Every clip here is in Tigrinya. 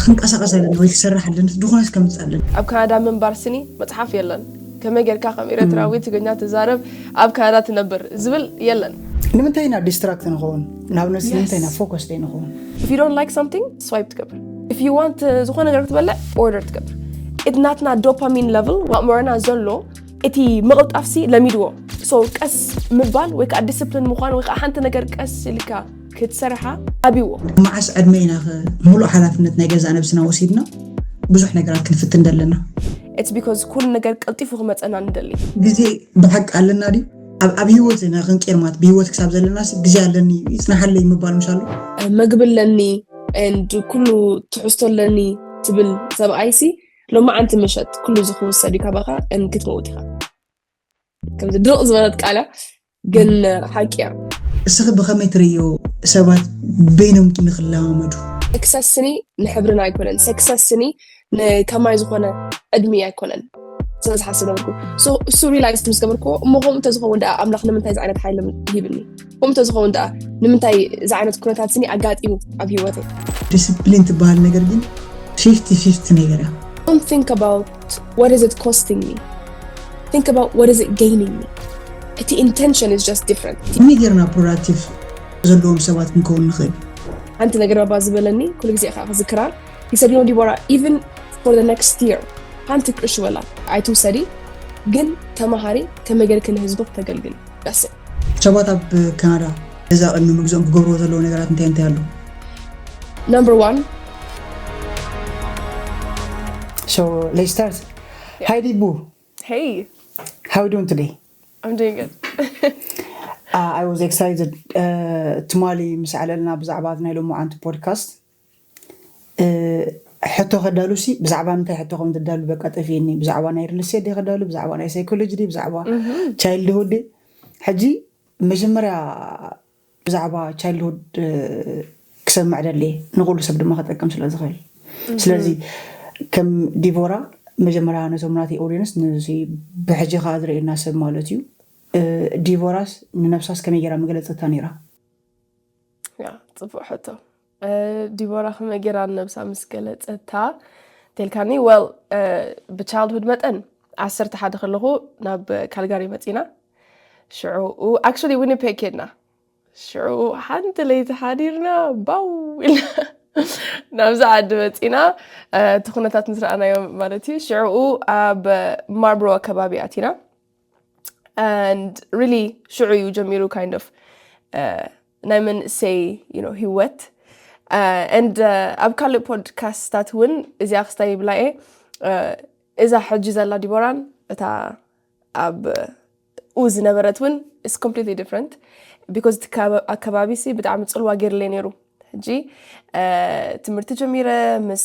ክንቀሳቀስ ኣለና ወይ ክሰርሕ ኣለና ዝኾነስ ከምፅእ ኣለና። ኣብ ካናዳ ምንባር ስኒ መፅሓፍ የለን። ከመይ ጌርካ ከም ኤርትራዊ ትግርኛ ትዛረብ ኣብ ካናዳ ትነብር ዝብል የለን። ንምንታይ ኢና ዲስትራክት ንኸውን? ንኣብነት ንምንታይ ኢና ፎከስ ዘይንኸውን? If you don't like something, swipe ትገብር። If you want ዝኾነ ነገር ክትበልዕ ኦርደር ትገብር። እቲ ናትና ዶፓሚን ለቭል ኣእምሮና ዘሎ እቲ ምቕልጣፍሲ ለሚድዎ። So ቀስ ምባል ወይ ከዓ ዲስፕሊን ምዃን ወይ ከዓ ሓንቲ ነገር ቀስ ኢልካ ክትሰርሓ ኣብይዎ። መዓስ ዕድመ ኢና ሙሉእ ሓላፍነት ናይ ገዛ ነብስና ወሲድና ብዙሕ ነገራት ክንፍትን ዘለና? It's because ኩሉ ነገር ቀልጢፉ ክመፀና ንደሊ። ግዜ ብሓቂ ኣለና ድዩ? ኣብ ኣብ ህይወትና ክንቀርማት ብህይወት ክሳብ ዘለና ግዜ ኣለኒ ይፅናሓለይ ምባል ምሻሉ። መግቢ ኣለኒ and ኩሉ ትሕዝቶ ኣለኒ ትብል ሰብኣይሲ ሎማዓንቲ ምሸት ኩሉ እዚ ክውሰድ እዩ ካባኻ and ክትመውት ኢኻ። ከምዚ ድርቕ ዝበለት ቃል እያ ግን ሓቂ እያ። እስኺ ብኸመይ ትርእዮ ሰባት በይኖም ንክለማመዱ? ሰክሰስ ስኒ ንሕብርና ኣይኮነን። ሰክሰስ ስኒ ንከማይ ዝኾነ ዕድሚ ኣይኮነን። ስለዚ ሓስብ ነበርኩ እሱ ሪላይዝ ምስ ገበርኩዎ እሞ ከምኡ እንተዝኸውን ደኣ ኣምላኽ ንምንታይ እዚ ዓይነት ሓይሊ ሂብኒ? ከምኡ እንተዝኸውን ደኣ ንምንታይ እዚ ዓይነት ኩነታት ስኒ ኣጋጢሙ ኣብ ህይወተይ? ዲስፕሊን ትበሃል ነገር ግን ፊፍቲ ፊፍቲ ነገር እያ። Don't think about what is it costing me. Think about what is it gaining me. እቲ intention is just different. ከመይ ጌርና ፕሮዳክቲቭ ዘለዎም ሰባት ክንከውን ንኽእል? ሓንቲ ነገር ባባ ዝበለኒ ኩሉ ግዜ ከዓ ክዝክራ ይሰድኖ ዲቦራ even for the next year ሓንቲ ቅርሺ ወላ ኣይትውሰዲ ግን ተማሃሪ ከመይ ጌርክ ንህዝቢ ክተገልግል that's it። ሰባት ኣብ ካናዳ ነዛ ቅድሚ ምግዝኦም ክገብርዎ ዘለዎ ነገራት እንታይ እንታይ ኣለዉ? Number one. So let's start. Hi Dibu. Hey. How you doing today? I'm doing good. Uh, I was excited. Uh, ትማሊ ምስ ኣዕለልና ብዛዕባ ናይ ሎማዓንቲ ፖድካስት ሕቶ ከዳሉ ሲ ብዛዕባ እንታይ ሕቶ ከም ትዳሉ በቃ ጠፊእኒ። ብዛዕባ ናይ ሪል ስቴት ዲ ከዳሉ፣ ብዛዕባ ናይ ሳይኮሎጂ ዲ፣ ብዛዕባ ቻይልድሁድ ዲ። ሕጂ መጀመርያ ብዛዕባ ቻይልድሁድ ክሰምዕ ደልየ፣ ንኩሉ ሰብ ድማ ክጠቅም ስለ ዝኽእል። ስለዚ ከም ዲቦራ መጀመርያ ነቶም ናተይ ኦዲየንስ፣ ነዚ ብሕጂ ከዓ ዝርእየና ሰብ ማለት እዩ፣ ዲቦራስ ንነብሳስ ከመይ ገይራ መግለጸታ ነይራ? ያ ጽቡቅ ሕቶ። ዲቦራ ከመይ ገይራ ንነብሳ ምስ ገለጸታ ተልካኒ? Well ብቻይልድሁድ መጠን ዓሰርተ ሓደ ከለኹ ናብ ካልጋሪ መጺና። ሽዑ actually ዊኒፔግ ኬድና። ሽዑ ሓንቲ ለይቲ ሓዲርና ባው ኢልና ናብዛ ዓዲ መጺና። እቲ ኩነታት ምስ ረኣናዮ ማለት እዩ። ሽዑ ኣብ ማርብሮ ኣከባቢ ኣቲና። And really ሽዑ እዩ ጀሚሩ kind of ናይ መንእሰይ you know ህይወት። And ኣብ ካልእ ፖድካስታት እውን እዚኣ ክስታይ ይብላ እየ። እዛ ሕጂ ዘላ ዲቦራን እታ ኣብ ኡ ዝነበረት እውን is completely different because እቲ ኣከባቢ ሲ ብጣዕሚ ፅልዋ ገይርለይ ነይሩ። ሕጂ ትምህርቲ ጀሚረ ምስ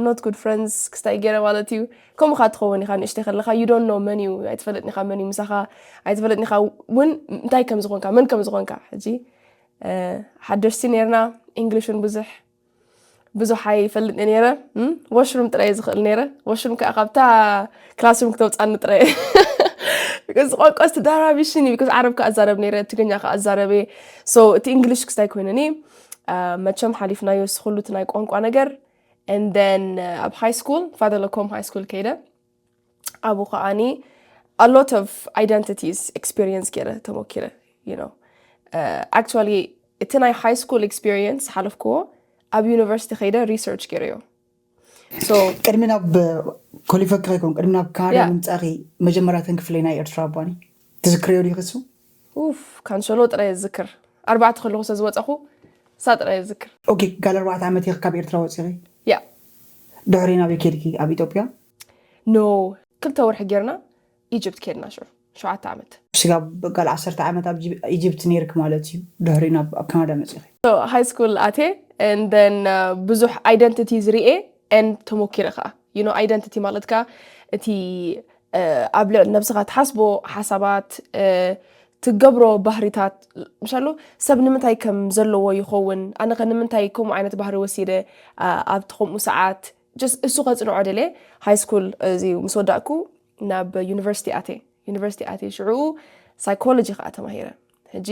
not good friends ክስታይ ገይረ ማለት እዩ። ከምኡ ካ ትኸውን ኢኻ ንእሽተይ ከለኻ you don't know መን እዩ ኣይትፈልጥን ኢኻ መን እዩ ምሳኻ ኣይትፈልጥን ኢኻ እውን እንታይ ከም ዝኾንካ መን ከም ዝኾንካ። ሕጂ ሓደሽቲ ነርና እንግሊሽ እውን ብዙሕ ብዙሕ ኣይፈልጥ ነረ። ወሽሩም ጥራይ ዝኽእል ነረ። ወሽሩም ከዓ ካብታ ክላስሩም ክተውፃኒ ጥራይ because ቋንቋ ዝተዳራቢ ሽኒ because ዓረብ ከዓ ኣዛረብ ነረ ትግርኛ ከዓ ኣዛረበ። So እቲ እንግሊሽ ክስታይ ኮይነኒ መቸም ሓሊፍናዮ ስኩሉ ናይ ቋንቋ ነገር። And then ኣብ high school Father Lacombe High School ከይደ ኣብኡ ከዓኒ a lot of identities experience ገይረ ተሞኪረ። You know actually እቲ ናይ high school experience ሓለፍክዎ ኣብ ዩኒቨርሲቲ ከይደ research ገይረዮ። So ቅድሚ ናብ ኮሊፈክ ከይኮን ቅድሚ ናብ ካናዳ ምምፃእኺ መጀመርያ ተንክፍለይ ናይ ኤርትራ ባኒ ትዝክርዮ ዲኺ እሱ? ኡፍ ካንሸሎ ጥራይ ዝዝክር ኣርባዕተ ከለኹ ስለ ዝወፃኹ እሳ ጥራይ ዝዝክር። ኦኬ ጋል ኣርባዕተ ዓመት ኢኺ ካብ ኤርትራ ወፂኺ? ያ። ድሕሪ ናበይ ከድኪ ኣብ ኢትዮጵያ? ኖ ክልተ ወርሒ ጌርና ኢጅፕት ኬድና ሽዑ ሸውዓተ ዓመት። ስጋብ ጋል ዓሰርተ ዓመት ኣብ ኢጅፕት ነይርኪ ማለት እዩ ድሕሪ ናብ ኣብ ካናዳ መፂኺ? ሃይ ስኩል ኣትየ and then ብዙሕ identities ሪኤ and ተሞኪረ ከዓ you know identity ማለት ከዓ እቲ ኣብ ልዕሊ ነብስኻ ትሓስቦ ሓሳባት ትገብሮ ባህሪታት ምሻሉ ሰብ ንምንታይ ከም ዘለዎ ይኸውን ኣነ ከ ንምንታይ ከምኡ ዓይነት ባህሪ ወሲደ ኣብቲ ከምኡ ሰዓት just እሱ ከፅንዖ ደልየ ሃይ ስኩል እዚ ምስ ወዳእኩ ናብ ዩኒቨርሲቲ ኣትየ ዩኒቨርሲቲ ኣትየ ሽዑ ሳይኮሎጂ ከዓ ተማሂረ ሕጂ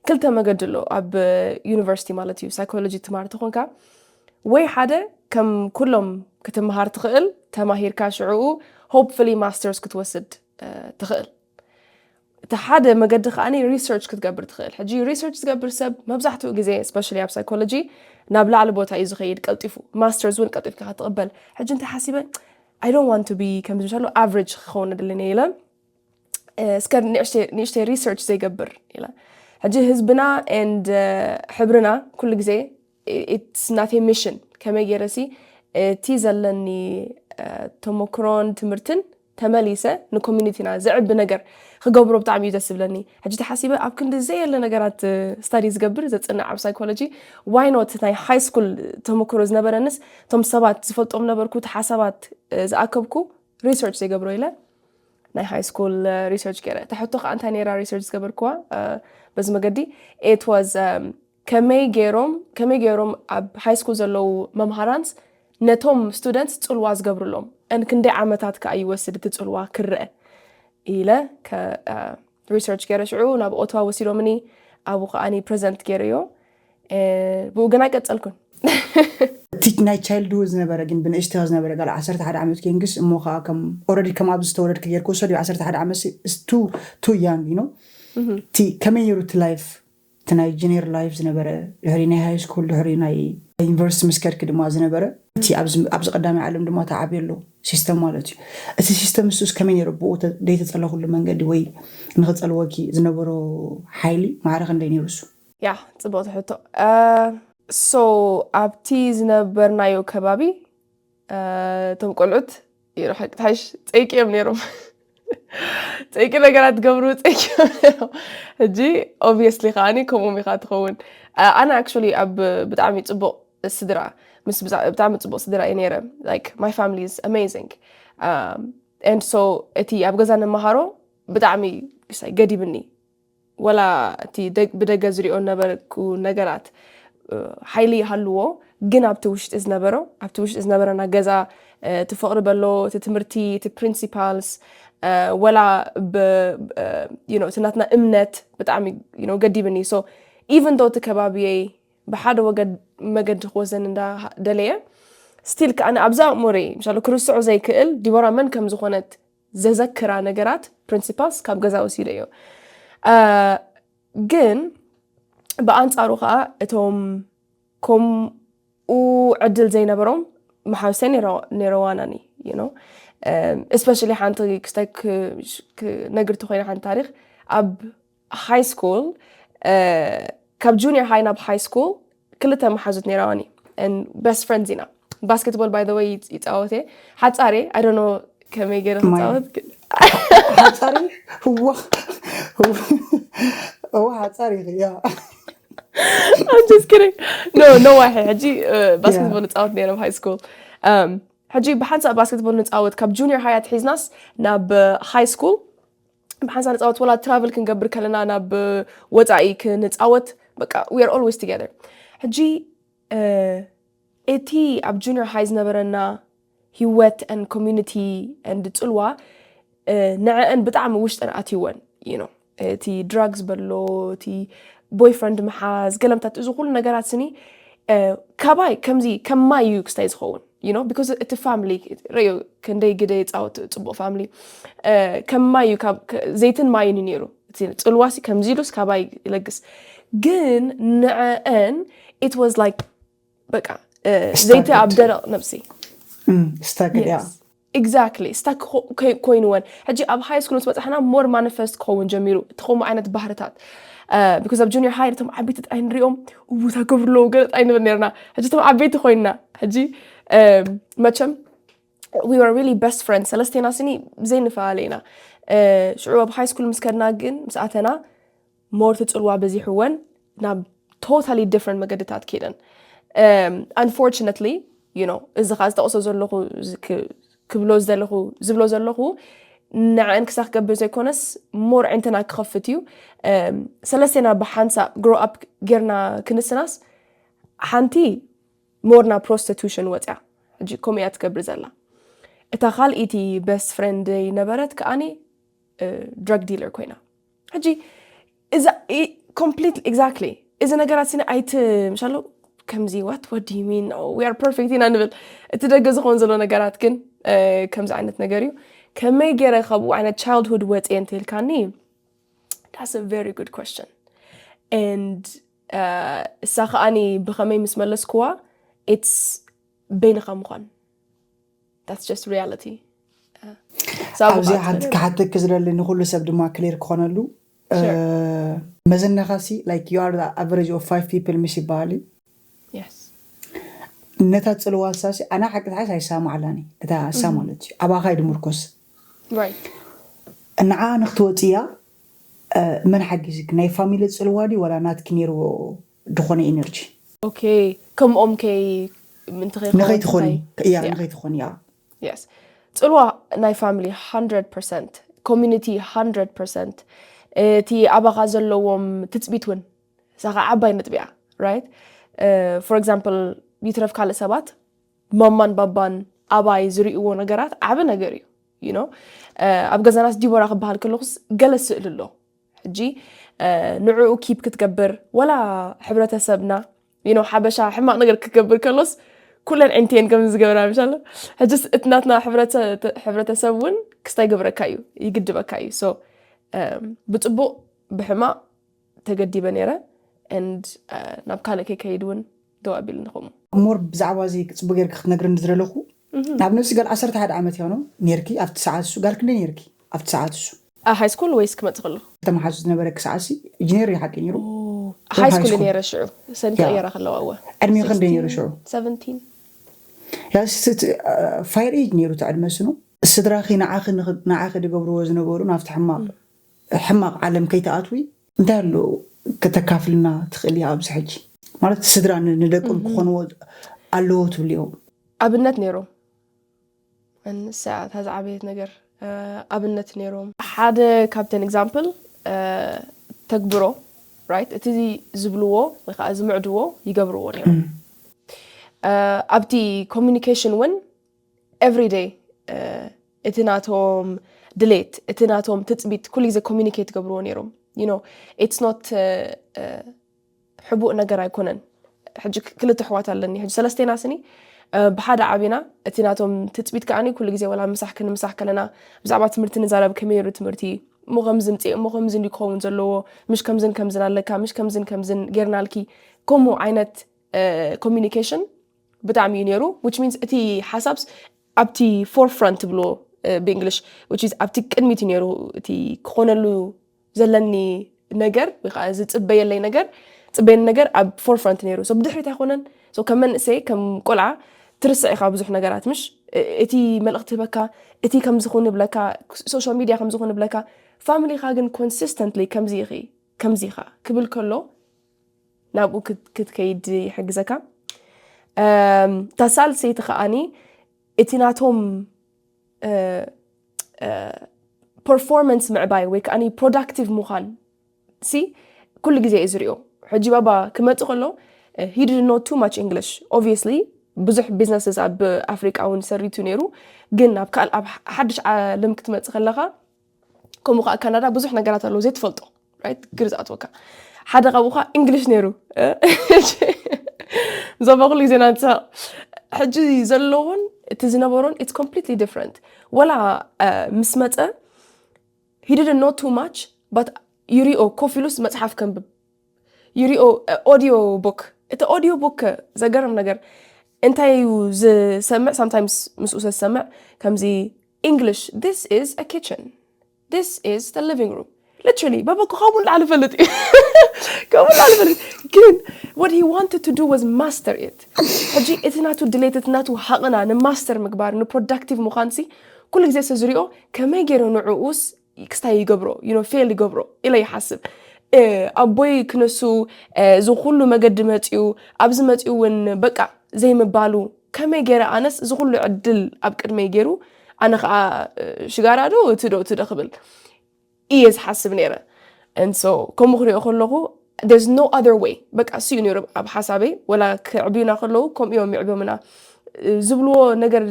ክልተ መገዲ ኣሎ ኣብ ዩኒቨርሲቲ ማለት እዩ ሳይኮሎጂ ትማር ተኾንካ ወይ ሓደ ከም ኩሎም ክትመሃር ትኽእል፣ ተማሂርካ ሽዕኡ hopefully masters ክትወስድ ትኽእል። እቲ ሓደ መገዲ ከኣ research ክትገብር ትኽእል። ሕጂ research ዝገብር ሰብ መብዛሕትኡ ግዜ especially ኣብ psychology ናብ ላዕሊ ቦታ እዩ ዝኸይድ ቀልጢፉ። Masters እውን ቀልጢፍካ ክትቕበል። ሕጂ እንታይ ሓሲበ I don't want to be ከምዚ ምሻሉ average ክኸውን ደለኒ ኢለ እስከ ንእሽተይ research ዘይገብር ኢለ። ሕጂ ህዝብና and ሕብርና ኩሉ ግዜ it's not a mission ከመይ ገይረሲ እቲ ዘለኒ ተሞክሮን ትምህርትን ተመሊሰ ንኮሚኒቲና ዘዕቢ ነገር ክገብሮ ብጣዕሚ እዩ ደስ ዝብለኒ። ሕጂ ተሓሲበ ኣብ ክንዲ ዘየለ ነገራት study ዝገብር ዘፅንዕ ኣብ psychology why not ናይ high school ተሞክሮ ዝነበረንስ እቶም ሰባት ዝፈልጦም ነበርኩ እቲ ሓሳባት ዝኣከብኩ research ዘይገብሮ ኢለ ናይ high school research ገይረ። እታ ሕቶ ከዓ እንታይ ነይራ research ዝገበርክዋ በዚ መገዲ it was ከመይ ገይሮም ከመይ ገይሮም ኣብ high school ዘለዉ መምሃራንስ ነቶም students ፅልዋ ዝገብርሎም and ክንደይ ዓመታት ከዓ ይወስድ እቲ ፅልዋ ክረአ ኢለ research ገይረ ሽዑ ናብ ኦትዋ ወሲዶምኒ ኣብኡ ከዓ present ገይረዮ ብኡ ግን ኣይቀፀልኩን። እቲ ናይ childhood ዝነበረ ግን ብንእሽተያ ዝነበረ ጋል ዓሰርተ ሓደ ዓመት ኮይንክስ እሞ ከዓ ከም already ከም ኣብዚ ዝተወለድኪ ጌርክ ወሰድ ዓሰርተ ሓደ ዓመት too too young you know እቲ ከመይ ነይሩ እቲ life እቲ ናይ junior life ዝነበረ ድሕሪ ናይ high school ድሕሪ ናይ university ምስ ከድኪ ድማ ዝነበረ እቲ ኣብዚ ቀዳማይ ዓለም ድማ ተዓብዮ ኣሎ system ማለት እዩ። እቲ system ንሱስ ከመይ ነይሩ ብኡ ዘይተፀለኹሉ መንገዲ ወይ ንክፀልወኪ ዝነበሮ ሓይሊ ማዕረ ክንደይ ነይሩ እሱ? ያ ፅቡቕቲ ሕቶ። So ኣብቲ ዝነበርናዮ ከባቢ እቶም ቆልዑት ሓቂ ትሓይሽ ፀይቂ እዮም ነይሮም። ፀይቂ ነገራት ትገብሩ ፀይቂ እዮም ነይሮም። ሕጂ obviously ከዓኒ ከምኡ ኢኻ ትኸውን። ኣነ actually ኣብ ብጣዕሚ ፅቡቕ ስድራ ምስ ብጣዕሚ ፅቡቕ ስድራ እየ ነይረ። Like my family is amazing and so እቲ ኣብ ገዛ ንመሃሮ ብጣዕሚ ገዲብኒ ወላ እቲ ብደገ ዝሪኦ ነበርኩ ነገራት ሓይሊ ይሃልዎ ግን ኣብቲ ውሽጢ ዝነበሮ ኣብቲ ውሽጢ ዝነበረና ገዛ እቲ ፍቕሪ በሎ እቲ ትምህርቲ እቲ principals ወላ እቲ ናትና እምነት ብጣዕሚ ገዲብኒ so even though እቲ ከባቢየይ ብሓደ ወገድ መገዲ ክወስደኒ እንዳደለየ still ከኣ ኣብዚ ኣእምሮይ ምሻሉ ክርስዖ ዘይክእል ዲቦራ መን ከም ዝኾነት ዘዘክራ ነገራት principals ካብ ገዛ ወሲደዮ ግን ብኣንፃሩ ከዓ እቶም ከምኡ ዕድል ዘይነበሮም መሓውሰ ነረዋናኒ you know especially ሓንቲ ክስታይ ክነግርቲ ኮይነ ሓንቲ ታሪክ ኣብ high school ካብ junior high ናብ high school ክልተ መሓዙት ነይራዋኒ best friends ኢና basketball by the way ይፃወት እየ ሓፃሪ I don't know ከመይ ገይረ ክፃወት ሓፃሪ እዋ እዋ ሓፃሪ ያ I'm just kidding no no way ሕጂ basketball ንፃወት ነይረ ኣብ high school ሕጂ ብሓንሳእ basketball ንፃወት ካብ junior high ኣትሒዝናስ ናብ high school ብሓንሳእ ንፃወት ወላ travel ክንገብር ከለና ናብ ወፃኢ ክንፃወት በቃ we are always together ሕጂ እቲ ኣብ junior high ዝነበረና ህይወት and community and ፅልዋ ንዐአን ብጣዕሚ ውሽጠን ኣትይወን you know እቲ drugs በሎ እቲ boyfriend ምሓዝ ገለምታት እዚ ኩሉ ነገራት ስኒ ካባይ ከምዚ ከማይ እዩ ክስታይ ዝኸውን you know because እቲ family ርእዮ ክንደይ ግደ የፃወት ፅቡቅ family ከማይ እዩ ዘይትን ማይን እዩ ነይሩ ፅልዋሲ ከምዚ ኢሉስ ካባይ ይለግስ ግን ንዐአን it was like በቃ ዘይቲ ኣብ ደረቕ ነብሲ stuck yeah exactly stuck ኮይንወን ሕጂ ኣብ high school ምስ በፃሕና more manifest ክኸውን ጀሚሩ እቲ ከምኡ ዓይነት ባህርታት because ኣብ junior high እቶም ዓበይቲ ጥራይ ንሪኦም እታ ገብርሎ ገለ ጥራይ ንብል ነርና ሕጂ እቶም ዓበይቲ ኮይንና ሕጂ መቸም we were really best friends ሰለስቴና ስኒ ዘይንፈላለ ኢና ሽዑ ኣብ high school ምስ ከድና ግን ምስ ኣተና more እቲ ፅልዋ በዚሕወን ናብ totally different መገድታት ከይደን unfortunately you know እዚ ከዓ ዝጠቕሶ ዘለኹ ክብሎ ዘለኹ ዝብሎ ዘለኹ ንዐን ክሳብ ክገብር ዘይኮነስ more ዕንትና ክኸፍት እዩ ሰለስቴና ብሓንሳእ grow up ጌርና ክንስናስ ሓንቲ more ናብ prostitution ወፅያ ሕጂ ከምኡ እያ ትገብር ዘላ እታ ካልኢቲ best friend ነበረት ከዓኒ drug dealer ኮይና ሕጂ እዛ completely exactly እዚ ነገራት ስኒ ኣይት ምሻሉ ከምዚ what what do you mean we are perfect ኢና ንብል። እቲ ደገ ዝኾን ዘሎ ነገራት ግን ከምዚ ዓይነት ነገር እዩ። ከመይ ገይረ ካብኡ ዓይነት childhood ወፅየ እንተልካኒ that's a very good question and እሳ ከዓኒ ብኸመይ ምስ መለስክዋ it's በይንኻ ምዃን that's just reality ኣብዚ ክሓተኪ ዝደሊ ንኩሉ ሰብ ድማ clear ክኾነሉ መዘናኻሲ like you are the average of five people ምስ ይበሃል እዩ yes ነታ ፅልዋ ሳሲ ኣና ሓቂ ትሓስ ኣይሳማዓላኒ እታ እሳ ማለት እዩ ኣባኻ እዩ ድምርኮስ right ንዓ ንክትወፅያ መን ሓጊዝክ ናይ ፋሚሊ ፅልዋ ድዩ ዋላ ናትኪ ነይርዎ ድኾነ energy okay ከምኦም ከይ ምንትኸይ ንኸይትኾኒ እያ ንኸይትኾኒ እያ yes ፅልዋ ናይ family hundred percent community hundred percent እቲ ኣባኻ ዘለዎም ትፅቢት እውን እሳ ከዓ ዓባይ ነጥቢ እያ right for example ይትረፍ ካልእ ሰባት ማማን ባባን ኣባይ ዝርእይዎ ነገራት ዓቢ ነገር እዩ you know ኣብ ገዛናስ ዲቦራ ክበሃል ከለኹስ ገለ ስእሊ ኣሎ ሕጂ ንዕኡ keep ክትገብር ወላ ሕብረተሰብና you know ሓበሻ ሕማቕ ነገር ክገብር ከሎስ ኩለን ዕንቴን ከም ዝገብራ ምሻሎ ሕጅስ እቲ ናትና ሕብረተሰብ እውን ክስታይ ገብረካ እዩ ይግድበካ እዩ so ብፅቡቕ ብሕማቕ ተገዲበ ነይረ and ናብ ካልእ ከይከይድ እውን ደው ኣቢልኒ ከምኡ more ብዛዕባ እዚ ፅቡቅ ጌርኪ ክትነግርኒ ዝደለኹ ናብ ነብሲ ጋል ዓሰርተ ሓደ ዓመት ያኖ ኔርኪ ኣብቲ ሰዓት እሱ ጋል ክንደይ ኔርኪ ኣብቲ ሰዓት እሱ high school ወይስ ክመፅእ ከለኹ ተመሓዙ ዝነበረኪ ሰዓት ሲ ኢንጂነር እዩ ሓቂ ነይሩ high school ነይረ ሽዑ ሰንቲ ቀየራ ከለዋ እወ ዕድሜ ክንደይ ነይሩ ሽዑ seventeen fire age ነይሩ እቲ ዕድመ ስኑ ስድራኺ ንዓኺ ዝገብርዎ ዝነበሩ ናብቲ ሕማቕ ሕማቕ ዓለም ከይትኣትዊ እንታይ ኣሎ ከተካፍልና ትኽእል እያ ኣብዚ ሕጂ ማለት ስድራ ንደቆም ክኾንዎ ኣለዎ ትብልዮ ኣብነት ነይሮም ንሳ እታ ዝዓበየት ነገር ኣብነት ነይሮም ሓደ ካብተን example ተግብሮ right እቲ ዝብልዎ ወይ ከዓ ዝምዕድዎ ይገብርዎ ነይሮም ኣብቲ communication እውን everyday እቲ ናቶም ድሌት እቲ ናቶም ትፅቢት ኩሉ ግዜ communicate ገብርዎ ነይሮም you know it's not ሕቡእ ነገር ኣይኮነን ሕጂ ክልተ ኣሕዋት ኣለኒ ሕጂ ሰለስቴና ስኒ ብሓደ ዓቢና እቲ ናቶም ትፅቢት ከዓኒ ኩሉ ግዜ ወላ ምሳሕ ክንምሳሕ ከለና ብዛዕባ ትምህርቲ ንዛረብ ከመይ ነይሩ ትምህርቲ እሞ ከምዚ ምፅእ እሞ ከምዚ እንዲ ክኸውን ዘለዎ ምሽ ከምዝን ከምዝን ኣለካ ምሽ ከምዝን ከምዝን ጌርናልኪ ከምኡ ዓይነት communication ብጣዕሚ እዩ ነይሩ which means እቲ ሓሳብ ኣብቲ forefront ብሎ ብእንግሊሽ which is ኣብቲ ቅድሚት እዩ ነይሩ እቲ ክኾነሉ ዘለኒ ነገር ወይ ከዓ ዝፅበየለይ ነገር ፅበየኒ ነገር ኣብ forefront ነይሩ so ብድሕሪት ኣይኮነን so ከም መንእሰይ ከም ቆልዓ ትርስዕ ኢኻ ብዙሕ ነገራት ምሽ እቲ መልእኽቲ ህበካ እቲ ከምዝኹን ብለካ social media ከምዝኹን ብለካ family ኻ ግን consistently ከምዚ ኢኺ ከምዚ ኢኻ ክብል ከሎ ናብኡ ክትከይድ ይሕግዘካ እታ ሳልሰይቲ ከዓኒ እቲ ናቶም performance ምዕባይ ወይ ከዓ productive ምዃን ሲ ኩሉ ግዜ እዩ ዝሪኦ ሕጂ ባባ ክመፅእ ከሎ he didn't know too much English obviously ብዙሕ businesses ኣብ ኣፍሪቃ እውን ሰሪቱ ነይሩ ግን ኣብ ካልእ ኣብ ሓድሽ ዓለም ክትመፅእ ከለካ ከምኡ ከዓ ካናዳ ብዙሕ ነገራት ኣለዉ ዘይትፈልጦ ግር ዝኣትወካ ሓደ ካብኡ ከዓ እንግሊሽ ነይሩ ዞባ ኩሉ ግዜ ናንሳ ሕጂ ዘለውን እቲ ዝነበሮን it's completely different ወላ ምስ መፀ he didn't know too much but ይሪኦ ኮፍ ኢሉስ መፅሓፍ ከንብብ ይሪኦ audio book እቲ audio book ዘገርም ነገር እንታይ እዩ ዝሰምዕ sometimes ምስኡ ዝሰምዕ ከምዚ English this is a kitchen this is the living room literally ባባ እኮ ካብኡ ንላዕሊ ፈልጥ እዩ ካብኡ ንላዕሊ ፈልጥ ግን what he wanted to do was master it ሕጂ እቲ ናቱ ድሌት እቲ ናቱ ሃቕና ንማስተር ምግባር ንፕሮዳክቲቭ ምዃን ሲ ኩሉ ግዜ ስዝሪኦ ከመይ ገይረ ንዕኡስ ክስታይ ይገብሮ you know fail ይገብሮ ኢለ ይሓስብ ኣቦይ ክነሱ እዚ ኩሉ መገዲ መፅኡ ኣብዚ መፅኡ እውን በቃ ዘይምባሉ ከመይ ገይረ ኣነስ እዚ ኩሉ ዕድል ኣብ ቅድመይ ገይሩ ኣነ ከዓ ሽጋራ ዶ እቲ ዶ እቲ ዶ ክብል እየ ዝሓስብ ነይረ and so ከምኡ ክሪኦ ከለኹ there's no other way በቃ እሱ እዩ ነይሩ ኣብ ሓሳበይ ወላ ክዕብዩና ከለዉ ከምኡ እዮም ይዕብዮምና ዝብልዎ ነገር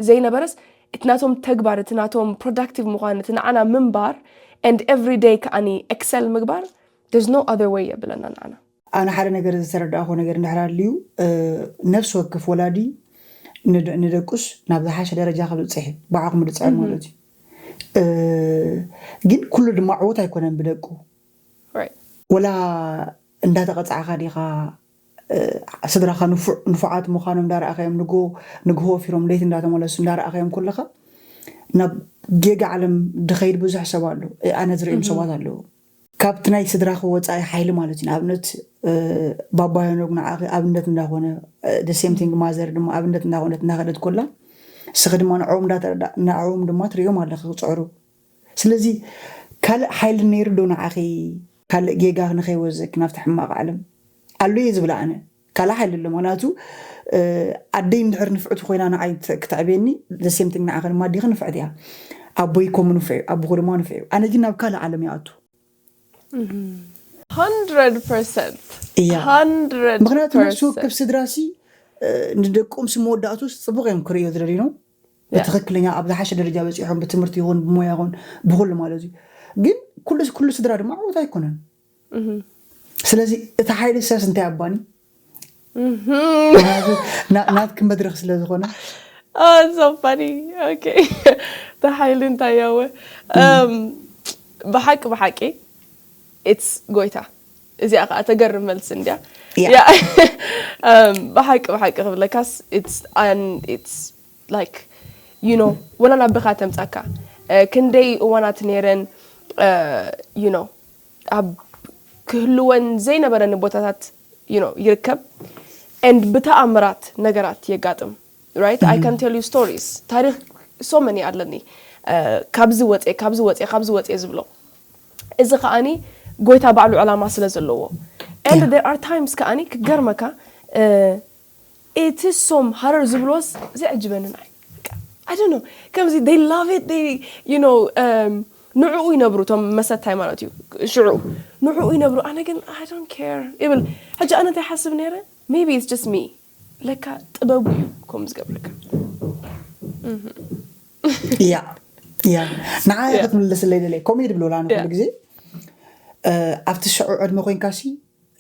ዘይነበረስ እቲ ናቶም ተግባር እቲ ናቶም productive ምዃን እቲ ንዓና ምንባር and every day ከዓኒ excel ምግባር there's no other way የብለና ንዓና ኣነ ሓደ ነገር ዝተረዳእኹ ነገር እንድሕር ኣልዩ ነፍሲ ወከፍ ወላዲ ንደቁስ ናብ ዝሓሸ ደረጃ ክብፅሕ እዩ ብዓቕሙ ድፅዕር ማለት እዩ። ግን ኩሉ ድማ ዕውት ኣይኮነን ብደቁ። ወላ እንዳተቐፃዕካ ዲኻ ስድራኻ ንፉዓት ምዃኖም እንዳረኣኸዮም ንግሆ ፊሮም ለይቲ እንዳተመለሱ እንዳረኣኸዮም ኩለኻ ናብ ጌጋ ዓለም ድኸይድ ብዙሕ ሰብ ኣሎ። ኣነ ዝርእዮም ሰባት ኣለዉ። ካብቲ ናይ ስድራኺ ወፃኢ ሓይሊ ማለት እዩ። ንኣብነት ባባ ሄኖግ ንዓኺ ኣብነት እንዳኾነ፣ the same thing ማዘር ድማ ኣብነት እንዳኾነት እንዳኸደት ኮላ፣ ንስኺ ድማ ንዕኦም እንዳተረዳ ንዕኦም ድማ ትርእዮም ኣለኺ ክፅዕሩ። ስለዚ ካልእ ሓይሊ ነይሩ ዶ ንዓኺ ካልእ ጌጋ ንኸይወዘኪ ናብቲ ሕማቕ ዓለም ኣሎ እየ ዝብል ኣነ። ካልእ ሓይሊ ኣሎ። ምክንያቱ ኣደይ እንድሕር ንፍዕቲ ኮይና ንዓይ ክተዕብየኒ፣ the same thing ንዓኺ ድማ ኣዴኺ ንፍዕቲ እያ። ኣቦይ ከምኡ ንፍዕ እዩ፣ ኣቦኹ ድማ ንፍዕ እዩ። ኣነ ግን ናብ ካልእ ዓለም ይኣቱ። hundred percent እያ። ምክንያቱ ነፍሲ ወከፍ ስድራ ሲ ንደቆም ሲ መወዳእቱ ጽቡቅ እዮም ክርእዮ ዝደልዩ ነው። ብትክክለኛ ኣብ ዝሓሸ ደረጃ በፂሖም ብትምህርቲ ይኹን ብሞያ ይኹን ብኩሉ ማለት እዩ። ግን ኩሉ ኩሉ ስድራ ድማ ዕውት ኣይኮነን። ስለዚ እቲ ሓይሊ ሰስ እንታይ ኣባኒ ናትክ መድረክ ስለ ዝኾነ so funny okay ተሓይሊ እንታይ ያወ ብሓቂ ብሓቂ it's ጎይታ እዚኣ ከዓ ተገርም መልሲ እንድያ ብሓቂ ብሓቂ ክብለካስ it's like you know ወላ ናብኻ ተምፃካ ክንደይ እዋናት ነይረን you know ኣብ ክህልወን ዘይነበረኒ ቦታታት you know ይርከብ and ብተኣምራት ነገራት የጋጥም right I can tell you stories ታሪክ so many ኣለኒ ካብዚ ወፅየ ካብዚ ወፅየ ካብዚ ወፅየ ዝብሎ እዚ ከዓኒ ጎይታ ባዕሉ ዕላማ ስለ ዘለዎ and there are times ከዓኒ ክገርመካ እቲ ሶም ሃረር ዝብሎስ ዘዕጅበንን ኣይ I don't know ከምዚ they love it they you know ንዕኡ ይነብሩ እቶም መሰታይ ማለት እዩ ሽዑ ንዕኡ ይነብሩ ኣነ ግን I don't care ይብል ሕጂ ኣነ እንታይ ሓስብ ነይረ maybe it's just me ለካ ጥበቡ እዩ ከም ዝገብረካ ያ ያ ንዓ ክትምልስለይ ደለ ኮሜዲ ብሎላ ንኩሉ ግዜ ኣብቲ ሽዑ ዕድመ ኮይንካሲ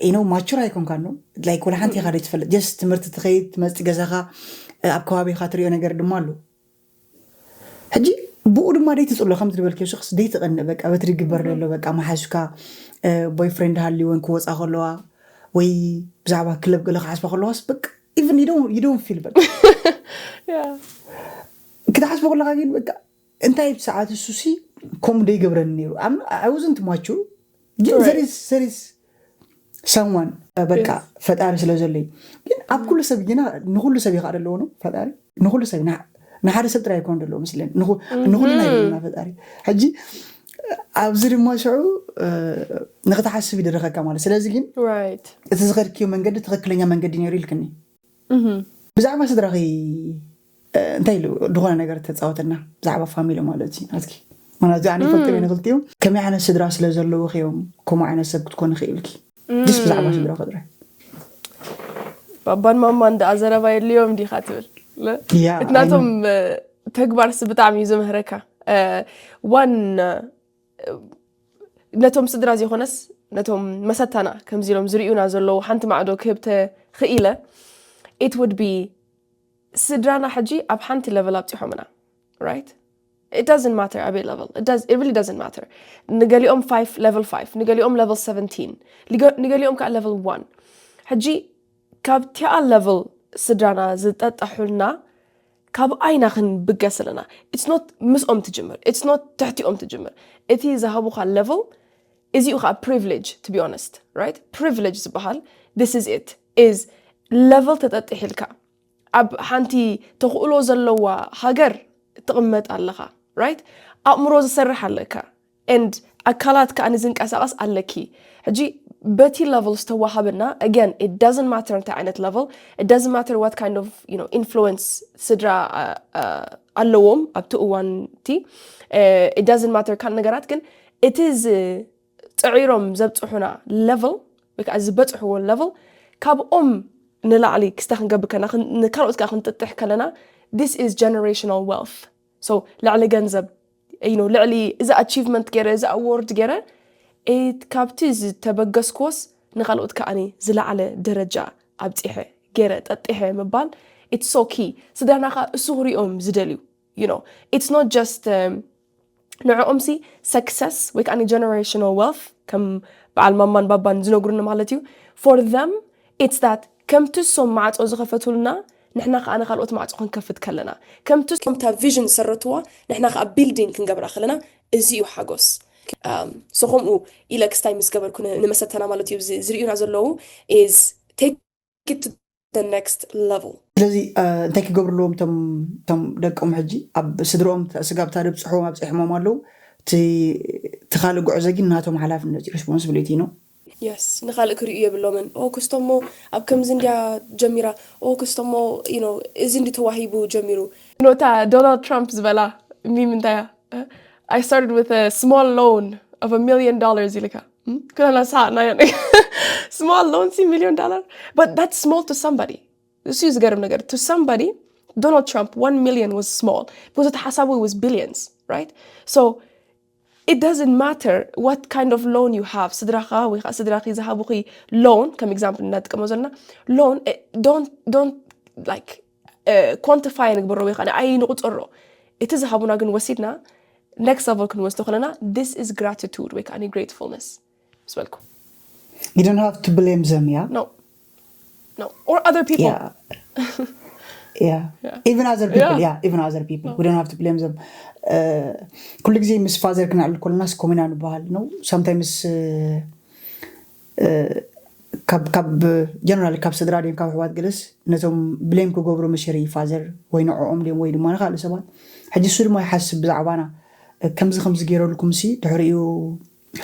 ኢኖ ማቹር ኣይኮንካ ኖ ላይክ ወላ ሓንቲ ኢኻ ደይትፈልጥ ጀስት ትምህርቲ ትኸይድ ትመፅእ ገዛኻ ኣብ ከባቢኻ ትሪኦ ነገር ድማ ኣሎ ሕጂ ብኡ ድማ ደይትፅሎ ከም ትበልክዮ ሽክስ ደይትቐንእ በቃ በቲ ድግበር ዘሎ በቃ መሓዙካ ቦይፍሬንድ ሃልወን ክወፃ ከለዋ ወይ ብዛዕባ ክለብ ገለ ክሓስባ ከለዋስ በቃ even you don't you don't feel በቃ ክትሓስቦ ከለካ ግን በቃ እንታይ ብሰዓት እሱሲ ከምኡ ደይገብረኒ ነይሩ I wasn't mature ግን there is there is someone በቃ ፈጣሪ ስለ ዘሎ እዩ ግን ኣብ ኩሉ ሰብ ግና ንኩሉ ሰብ ይኸዓ ዘለዎ ነው ፈጣሪ ንኩሉ ሰብ ንሓደ ሰብ ጥራይ ይኮን ዘለዎ መስለኒ ንኩልና ይና ፈጣሪ ሕጂ ኣብዚ ድማ ሽዑ ንክትሓስብ ይደረኸካ ማለት ስለዚ ግን እቲ ዝኸድክዮ መንገዲ ትክክለኛ መንገዲ ነይሩ ኢልክኒ ብዛዕባ ስድራኺ እንታይ ኢሉ ዝኾነ ነገር ተፃወተና ብዛዕባ ፋሚሊ ማለት እዩ ናትኪ ማለት ኣነ ይፈልጥ ንክልቲኡ ከመይ ዓይነት ስድራ ስለ ዘለውኺ እዮም ከምኡ ዓይነት ሰብ ክትኮን ይኽእልኪ ስ ብዛዕባ ስድራ ክድረ ባባን ማማን ደኣ ዘረባ የድልዮም ዲኻ ትብል እቲ ናቶም ተግባርስ ብጣዕሚ እዩ ዘምህረካ ዋን ነቶም ስድራ ዘይኮነስ ነቶም መሰታና ከምዚ ኢሎም ዝርእዩና ዘለዉ ሓንቲ ማዕዶ ክህብ ተኽኢለ it would be ስድራና ሕጂ ኣብ ሓንቲ level ኣብፂሖምና right it doesn't matter ኣበይ level it, does, it really doesn't matter ንገሊኦም five level five ንገሊኦም level seventeen ንገሊኦም ከዓ level one ሕጂ ካብቲኣ level ስድራና ዝጠጠሑልና ካብ ኣይና ክንብገስ ኣለና it's not ምስኦም ትጅምር it's not ትሕቲኦም ትጅምር እቲ ዝሃቡካ level እዚኡ ከዓ privilege to be honest right privilege ዝበሃል this is it is level ተጠጢሕልካ ኣብ ሓንቲ ተኽእሎ ዘለዋ ሃገር ትቕመጥ ኣለኻ right ኣእምሮ ዝሰርሕ ኣለካ and ኣካላት ከዓ ንዝንቀሳቐስ ኣለኪ ሕጂ በቲ level ዝተዋሃበና again it doesn't matter እንታይ ዓይነት level it doesn't matter what kind of you know influence ስድራ ኣለዎም ኣብቲ እዋን እቲ it doesn't matter ካልእ ነገራት ግን እቲ ፂዒሮም ዘብፅሑና level ወይ ከዓ ዝበፅሕዎ level ካብኦም ንላዕሊ ክስተ ክንገብር ከለና ካልኦት ከዓ ክንጥጥሕ ከለና this is generational wealth so ልዕሊ ገንዘብ you know ልዕሊ እዚ achievement ገይረ እዚ award ገይረ ካብቲ ዝተበገስክዎስ ንኻልኦት ከኣኒ ዝለዓለ ደረጃ ኣብፂሐ ገይረ ጠጢሐ ምባል it's so key። ስድራና ከዓ እሱ ክሪኦም ዝደልዩ you know it's not just ንዕኦም ሲ success ወይ ከዓ generational wealth ከም በዓል ማማን ባባን ዝነግሩኒ ማለት እዩ። For them it's that ከምቲ እሶም ማዕፆ ዝኸፈቱልና ንሕና ከዓ ንካልኦት ማዕፆ ክንከፍት ከለና ከምቲ እሶም እታ vision ዝሰረትዋ ንሕና ከዓ building ክንገብራ ከለና እዚ እዩ ሓጎስ። So ከምኡ ኢለ ክስታይ ምስ ገበርኩ ንመሰተና ማለት እዩ ዝርእዩና ዘለዉ is take it to the next level። ስለዚ እንታይ ክገብሩ ኣለዎም ቶም ደቆም ሕጂ ኣብ ስድርኦም ስጋብ ታደብፅሕዎም ኣብፅሕሞም ኣለዉ። እቲ ካልእ ጉዕዞ ግን ናቶም ሓላፍነት እዩ፣ responsibility ነው። Yes ንካልእ ክርእዩ የብሎምን። ኦ ክስቶሞ ኣብ ከምዚ እንድያ ጀሚራ፣ ኦ ክስቶሞ እዚ እንዲ ተዋሂቡ ጀሚሩ። ኖታ ዶናልድ ትራምፕ ዝበላ ሚም እንታይ እያ? I started with a small loan of a million dollars ኢልካ ኩላና ሰሓቅናዮ። Small loan ሲ million dollar, but that's small to somebody። እሱ እዩ ዝገርም ነገር። To somebody Donald Trump one million was small because እቲ ሓሳቡ was billions, right? So it doesn't matter what kind of loan you have. ስድራኻ ወይ ከዓ ስድራኺ ዝሃቡኺ loan ከም example እናጥቀሞ ዘለና loan don't don't like quantify ንግበሮ ወይ ከዓ ኣይንቁፀሮ። እቲ ዝሃቡና ግን ወሲድና next level ክንወስዶ ከለና this is gratitude ወይ ከዓ gratefulness ምስ በልኩ። You don't have to blame them, yeah? No. No. Or other people. Yeah. Yeah. Even other people, yeah, even other people. We don't have to blame them. ኩሉ ግዜ ምስ ፋዘር ክነዕልል ከለናስ ከምኡ ኢና ንበሃል ነው። Sometimes ካብ ካብ generally ካብ ስድራ ድዮም ካብ ኣሕዋት ገለስ ነቶም blame ክገብሩ መሸሪ ፋዘር ወይ ንዕኦም ድዮም ወይ ድማ ንካልእ ሰባት። ሕጂ እሱ ድማ ይሓስብ ብዛዕባና፣ ከምዚ ከምዚ ገይረልኩም ሲ ድሕሪኡ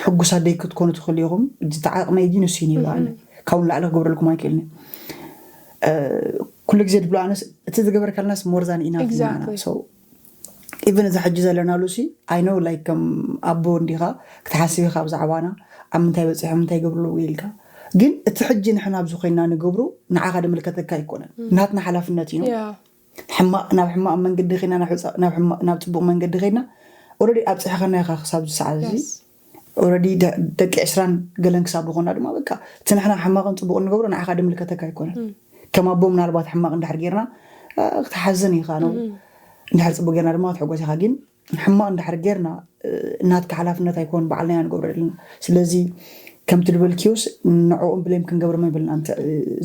ሕጉሳት ደይ ክትኮኑ ትኽእሉ ኢኹም። እቲ ዓቕመይ ግን እሱ እዩ ይብሉ ኣነ። ካብኡ ንላዕሊ ክገብረልኩም ኣይክእልን እየ። ኩሉ ግዜ ድብሎ ኣነስ እቲ ዝገበርካልናስ more than enough ኢና። Exactly. So even እዚ ሕጂ ዘለናሉ ሲ I know like ከም ኣቦ እንዲኻ ክትሓስብ ኢኻ ብዛዕባና ኣብ ምንታይ በፂሖም ምንታይ ይገብሩ ኣለዉ ኢልካ። ግን እቲ ሕጂ ንሕና ኣብዚ ኮይንና ንገብሩ ንዓኻ ድምልከተካ ኣይኮነን። ናትና ሓላፍነት እዩ። Yeah. ሕማቕ ናብ ሕማቕ መንገዲ ኸይድና ናብ ሕፃ- ናብ ሕማቕ- ናብ ፅቡቕ መንገዲ ኸይድና already ኣብፅሕኻና ኢኻ ክሳብ እዚ ሰዓት እዚ። Yes. Already ደ- ደቂ ዕስራን ገለን ክሳብ ዝኾና ድማ በቃ እቲ ንሕና ሕማቕን ፅቡቕ ንገብሮ ንዓኻ ድምልከተካ ኣይኮነን። ከም ኣቦ ምናልባት ሕማቕ እንድሕር ጌርና እ፣ ክትሓዝን ኢኻ ነው። እንድሕር ፅቡቕ ጌርና ድማ ክትሕጎስ ኢኻ። ግን ሕማቕ እንድሕር ጌርና እ፣ ናትካ ሓላፍነት ኣይኮን ባዕልና ኢና ንገብሮ ዘለና። ስለዚ ከምቲ ድበልክዮስ ንዕኦም blame ክንገብሮም የብልና። እንተ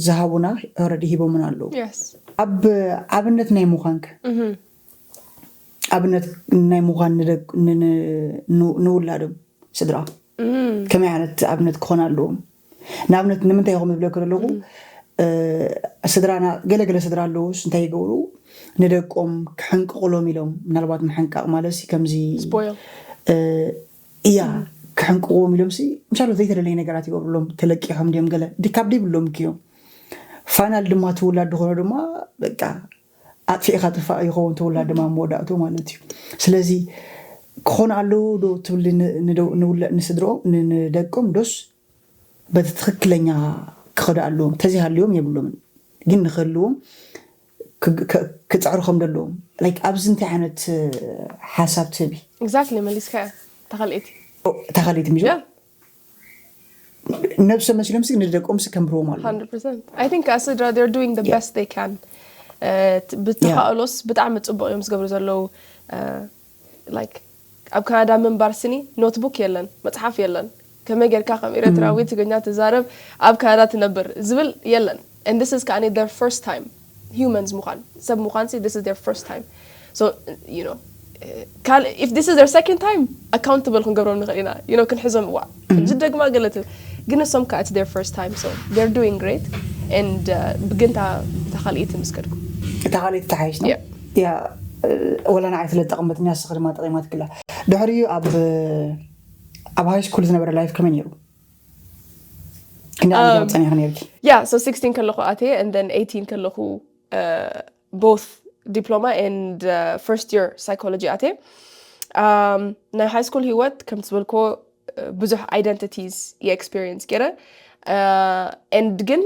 ዝሃቡና already ሂቦምና ኣለዉ። Yes. ኣብ ኣብነት ናይ ምዃንከ ኣብነት ናይ ምዃን ንደቅ- ን- ን- ን- ንውላዶም ስድራ ከመይ ዓይነት ኣብነት ክኾን ኣለዎም? ንኣብነት ንምንታይ ኢኹም ዝብለኩ ዘለኹ እ፣ ስድራና ገለገለ ስድራ ኣለዉስ እንታይ ይገብሩ? ንደቆም ክሕንቅቑሎም ኢሎም ምናልባት ምሕንቃቕ ማለት ሲ ከምዚ Spoil. እ፣ እያ ክሕንቅቑዎም ኢሎም ሲ ምሻሎ ዘይተደለየ ነገራት ይገብሩሎም። ተለቂሖም ድዮም ገለ ድካብ ደይብሎም ክዮም ፋይናል ድማ ትውላድ ዝኾነ ድማ በቃ ኣጥፊእኻ ጥፋእ ይኸውን ተወላድ ድማ መወዳእቱ ማለት እዩ። ስለዚ ክኾን ኣለዎ ዶ ትብል ንስድሮኦም ንደቆም ዶስ በቲ ትኽክለኛ ክኸዱ ኣለዎም? ተዘይሃልዎም የብሎምን፣ ግን ንክህልዎም ክፅዕሩ ከም ደለዎም like ኣብዚ እንታይ ዓይነት ሓሳብ ትህቢ? Exactly መሊስካ ተኸልኤቲ ተኸልኤቲ ሚዞ ነብሰ መሲሎም ሲ ንደቆም ሲ ከምህርዎም ኣሎ። I think ኣስድራ they're doing the best they can ብተኻእሎስ ብጣዕሚ ፅቡቅ እዮም ዝገብሩ ዘለዉ። Like ኣብ ካናዳ ምንባር ስኒ ኖትቡክ የለን፣ መፅሓፍ የለን። ከመይ ጌርካ ከም ኤርትራዊ ትግርኛ ትዛረብ ኣብ ካናዳ ትነብር ዝብል የለን። And this is ከኣኒ their first time humans ምዃን ሰብ ምዃን ሲ this is their first time so you know ካልእ if this is their second time accountable ክንገብሮም ንኽእል ኢና you know ክንሕዞም እዋ ሕጂ ደግማ ገለ ትብል ግን እሶም ከዓ it's their first time so they're doing great and ብግንታ እታ ካልኣይቲ ምስ ከድኩም እታ ካልኣይቲ ተሓይሽ ነው ያ ወላ ንዓይ ስለ ጠቕመትኒ ንስኺ ድማ ጠቒማትክላ ድሕሪኡ ኣብ ኣብ ሃይ ስኩል ዝነበረ life ከመይ ነይሩ ክንደይ ዓመት ጸኒሕኪ ነይርኪ yeah so sixteen ከለኹ ኣትየ and then eighteen ከለኹ both diploma and first year psychology ኣትየ ናይ high school ሂወት ከምቲ ዝበልክዎ ብዙሕ identities እየ experience ገይረ and ግን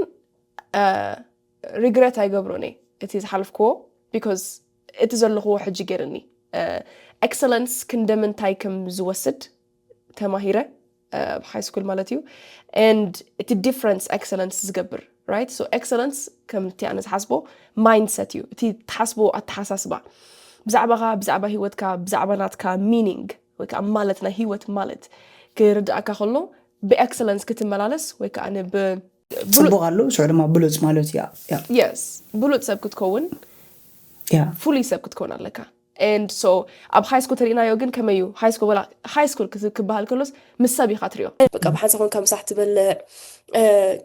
regret ኣይገብሮን እየ እቲ ዝሓለፍክዎ because እቲ ዘለኽዎ ሕጂ ገይርኒ excellence ክንደምንታይ ከም ዝወስድ ተማሂረ ኣብ high school ማለት እዩ። And እቲ difference excellence ዝገብር, right? So excellence ከምቲ ኣነ ዝሓስቦ mindset እዩ። እቲ ትሓስቦ ኣተሓሳስባ ብዛዕባኻ፣ ብዛዕባ ህይወትካ፣ ብዛዕባ ናትካ meaning ወይ ከዓ ማለት ናይ ህይወት ማለት ክርድኣካ ከሎ ብ excellence ክትመላለስ ወይ ከዓ ብ ፅቡቕ ኣሎ፣ ሽዑ ድማ ብሉፅ ማለት እዩ። yes ብሉፅ ሰብ ክትከውን ያ ፍሉይ ሰብ ክትከውን ኣለካ። And so ኣብ high school ተሪእናዮ ግን ከመይ እዩ? High school ወላ high school ክስ- ክበሃል ከሎስ ምስ ሰብ ኢኻ ትሪኦ። በቃ ብሓንሳብ ኮንካ ምሳሕ ትበልዕ፣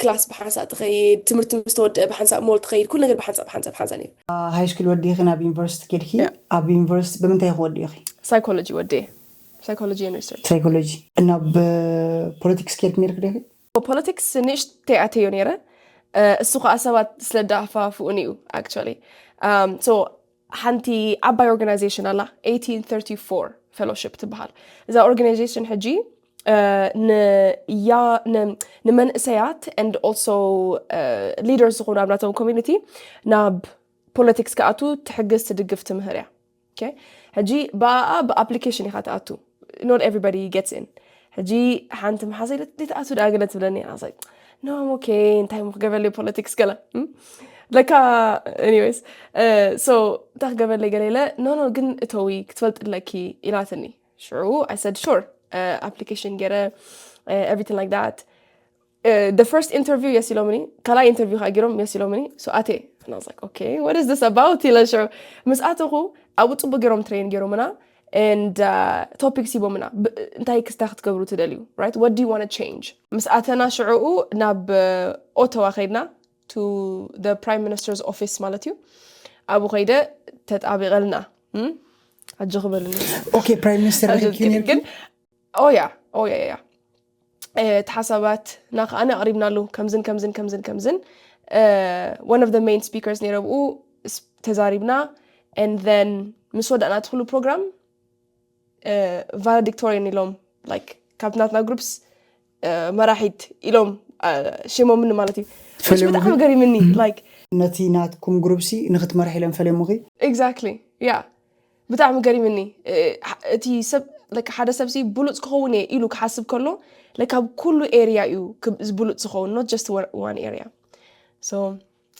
ክላስ ብሓንሳብ ትኸይድ፣ ትምህርቲ ምስ ተወደአ ብሓንሳብ ሞል ትኸይድ፣ ኩሉ ነገር ብሓንሳብ ብሓንሳብ ብሓንሳብ ነይሩ። ሃይ ስኩል ወዲኺ ናብ ዩኒቨርሲቲ ኬድኪ። ያ። ኣብ ዩኒቨርሲቲ ብምንታይ ክወዲኺ? ሳይኮሎጂ ወደ ሳይኮሎጂ ዩኒቨርሲቲ ሳይኮሎጂ። ናብ ፖለቲክስ ኬድኪ ነርክ ዲኺ? ፖለቲክስ ንእሽተይ ኣተዮ ነይረ። እ፣ እሱ ከዓ ሰባት ስለ ዳፋፍኡን እዩ actually። Um, so ሓንቲ ዓባይ ኦርጋናይዜሽን ኣላ፣ eighteen thirty-four fellowship ትበሃል። እዛ ኦርጋናይዜሽን ሕጂ እ፣ ንያ- ን- ንመንእሰያት and also leaders ዝኾኑ ኣብ ናቶም ኮሚኒቲ ናብ ፖለቲክስ ክኣቱ ትሕግዝ ትድግፍ ትምህር እያ። Okay? ሕጂ ብኣኣ ብኣፕሊኬሽን ኢኻ ትኣቱ። Not everybody gets in። ሕጂ ሓንቲ መሓዘይ ትኣቱ ደኣ ገለ ትብለኒ። I was like, no, I'm okay፣ እንታይ ሞ ክገበለይ ፖለቲክስ ገለ እም? ለካ anyways so እንታይ ክገበለይ ገለ ኢለ no no ግን እተዊ ክትፈልጥ ኣለኪ ኢላትኒ። ሽዑ I said sure። ኣፕሊኬሽን ገይረ everything like that። The first interview yes ኢሎምኒ፣ ካልኣይ ኢንተርቪው ከዓ ገይሮም yes ኢሎምኒ። So ኣቴ and I was like okay, what is this about ኢለ ሽዑ ምስ ኣተኹ ኣብኡ ፅቡቅ ገይሮም ትሬን ገይሮምና and ቶፒክስ ሂቦምና። ብ- እንታይ ክስታይ ክትገብሩ ትደልዩ? Right, what do you want to change? ምስ ኣተና ሽዕኡ ናብ ኦቶዋ ከይድና to the prime minister's office ማለት እዩ። ኣብኡ ከይደ ተጣቢቐልና እም? ኣጆኺ በሉኒ። ኦኬ፣ ፕራይም ሚኒስተር ረኪብኪ ነርኪ? ግን ኦያ ኦያ ያ እቲ ሓሳባትና ከዓኒ ኣቕሪብናሉ ከምዝን ከምዝን ከምዝን ከምዝን one of the main speakers ነይረ ብኡ ስ- ተዛሪብና and then ምስ ወዳእና እቲ ኩሉ ፕሮግራም valedictorian ኢሎም like ካብቲ ናትና ግሩፕስ መራሒት ኢሎም ሽሞምኒ ማለት እዩ። Which ብጣዕሚ ፈለሙኺ? ገሪምኒ like ነቲ ናትኩም ግሩፕሲ ንክትመርሒ ኢሎም ፈለሙኺ? Exactly yeah ብጣዕሚ ገሪምኒ። እቲ ሰብ like ሓደ ሰብሲ ብሉፅ ክኸውን እየ ኢሉ ክሓስብ ከሎ like ኣብ ኩሉ ኤሪያ እዩ ክብ- ብሉፅ ዝኸውን not just one- one area። So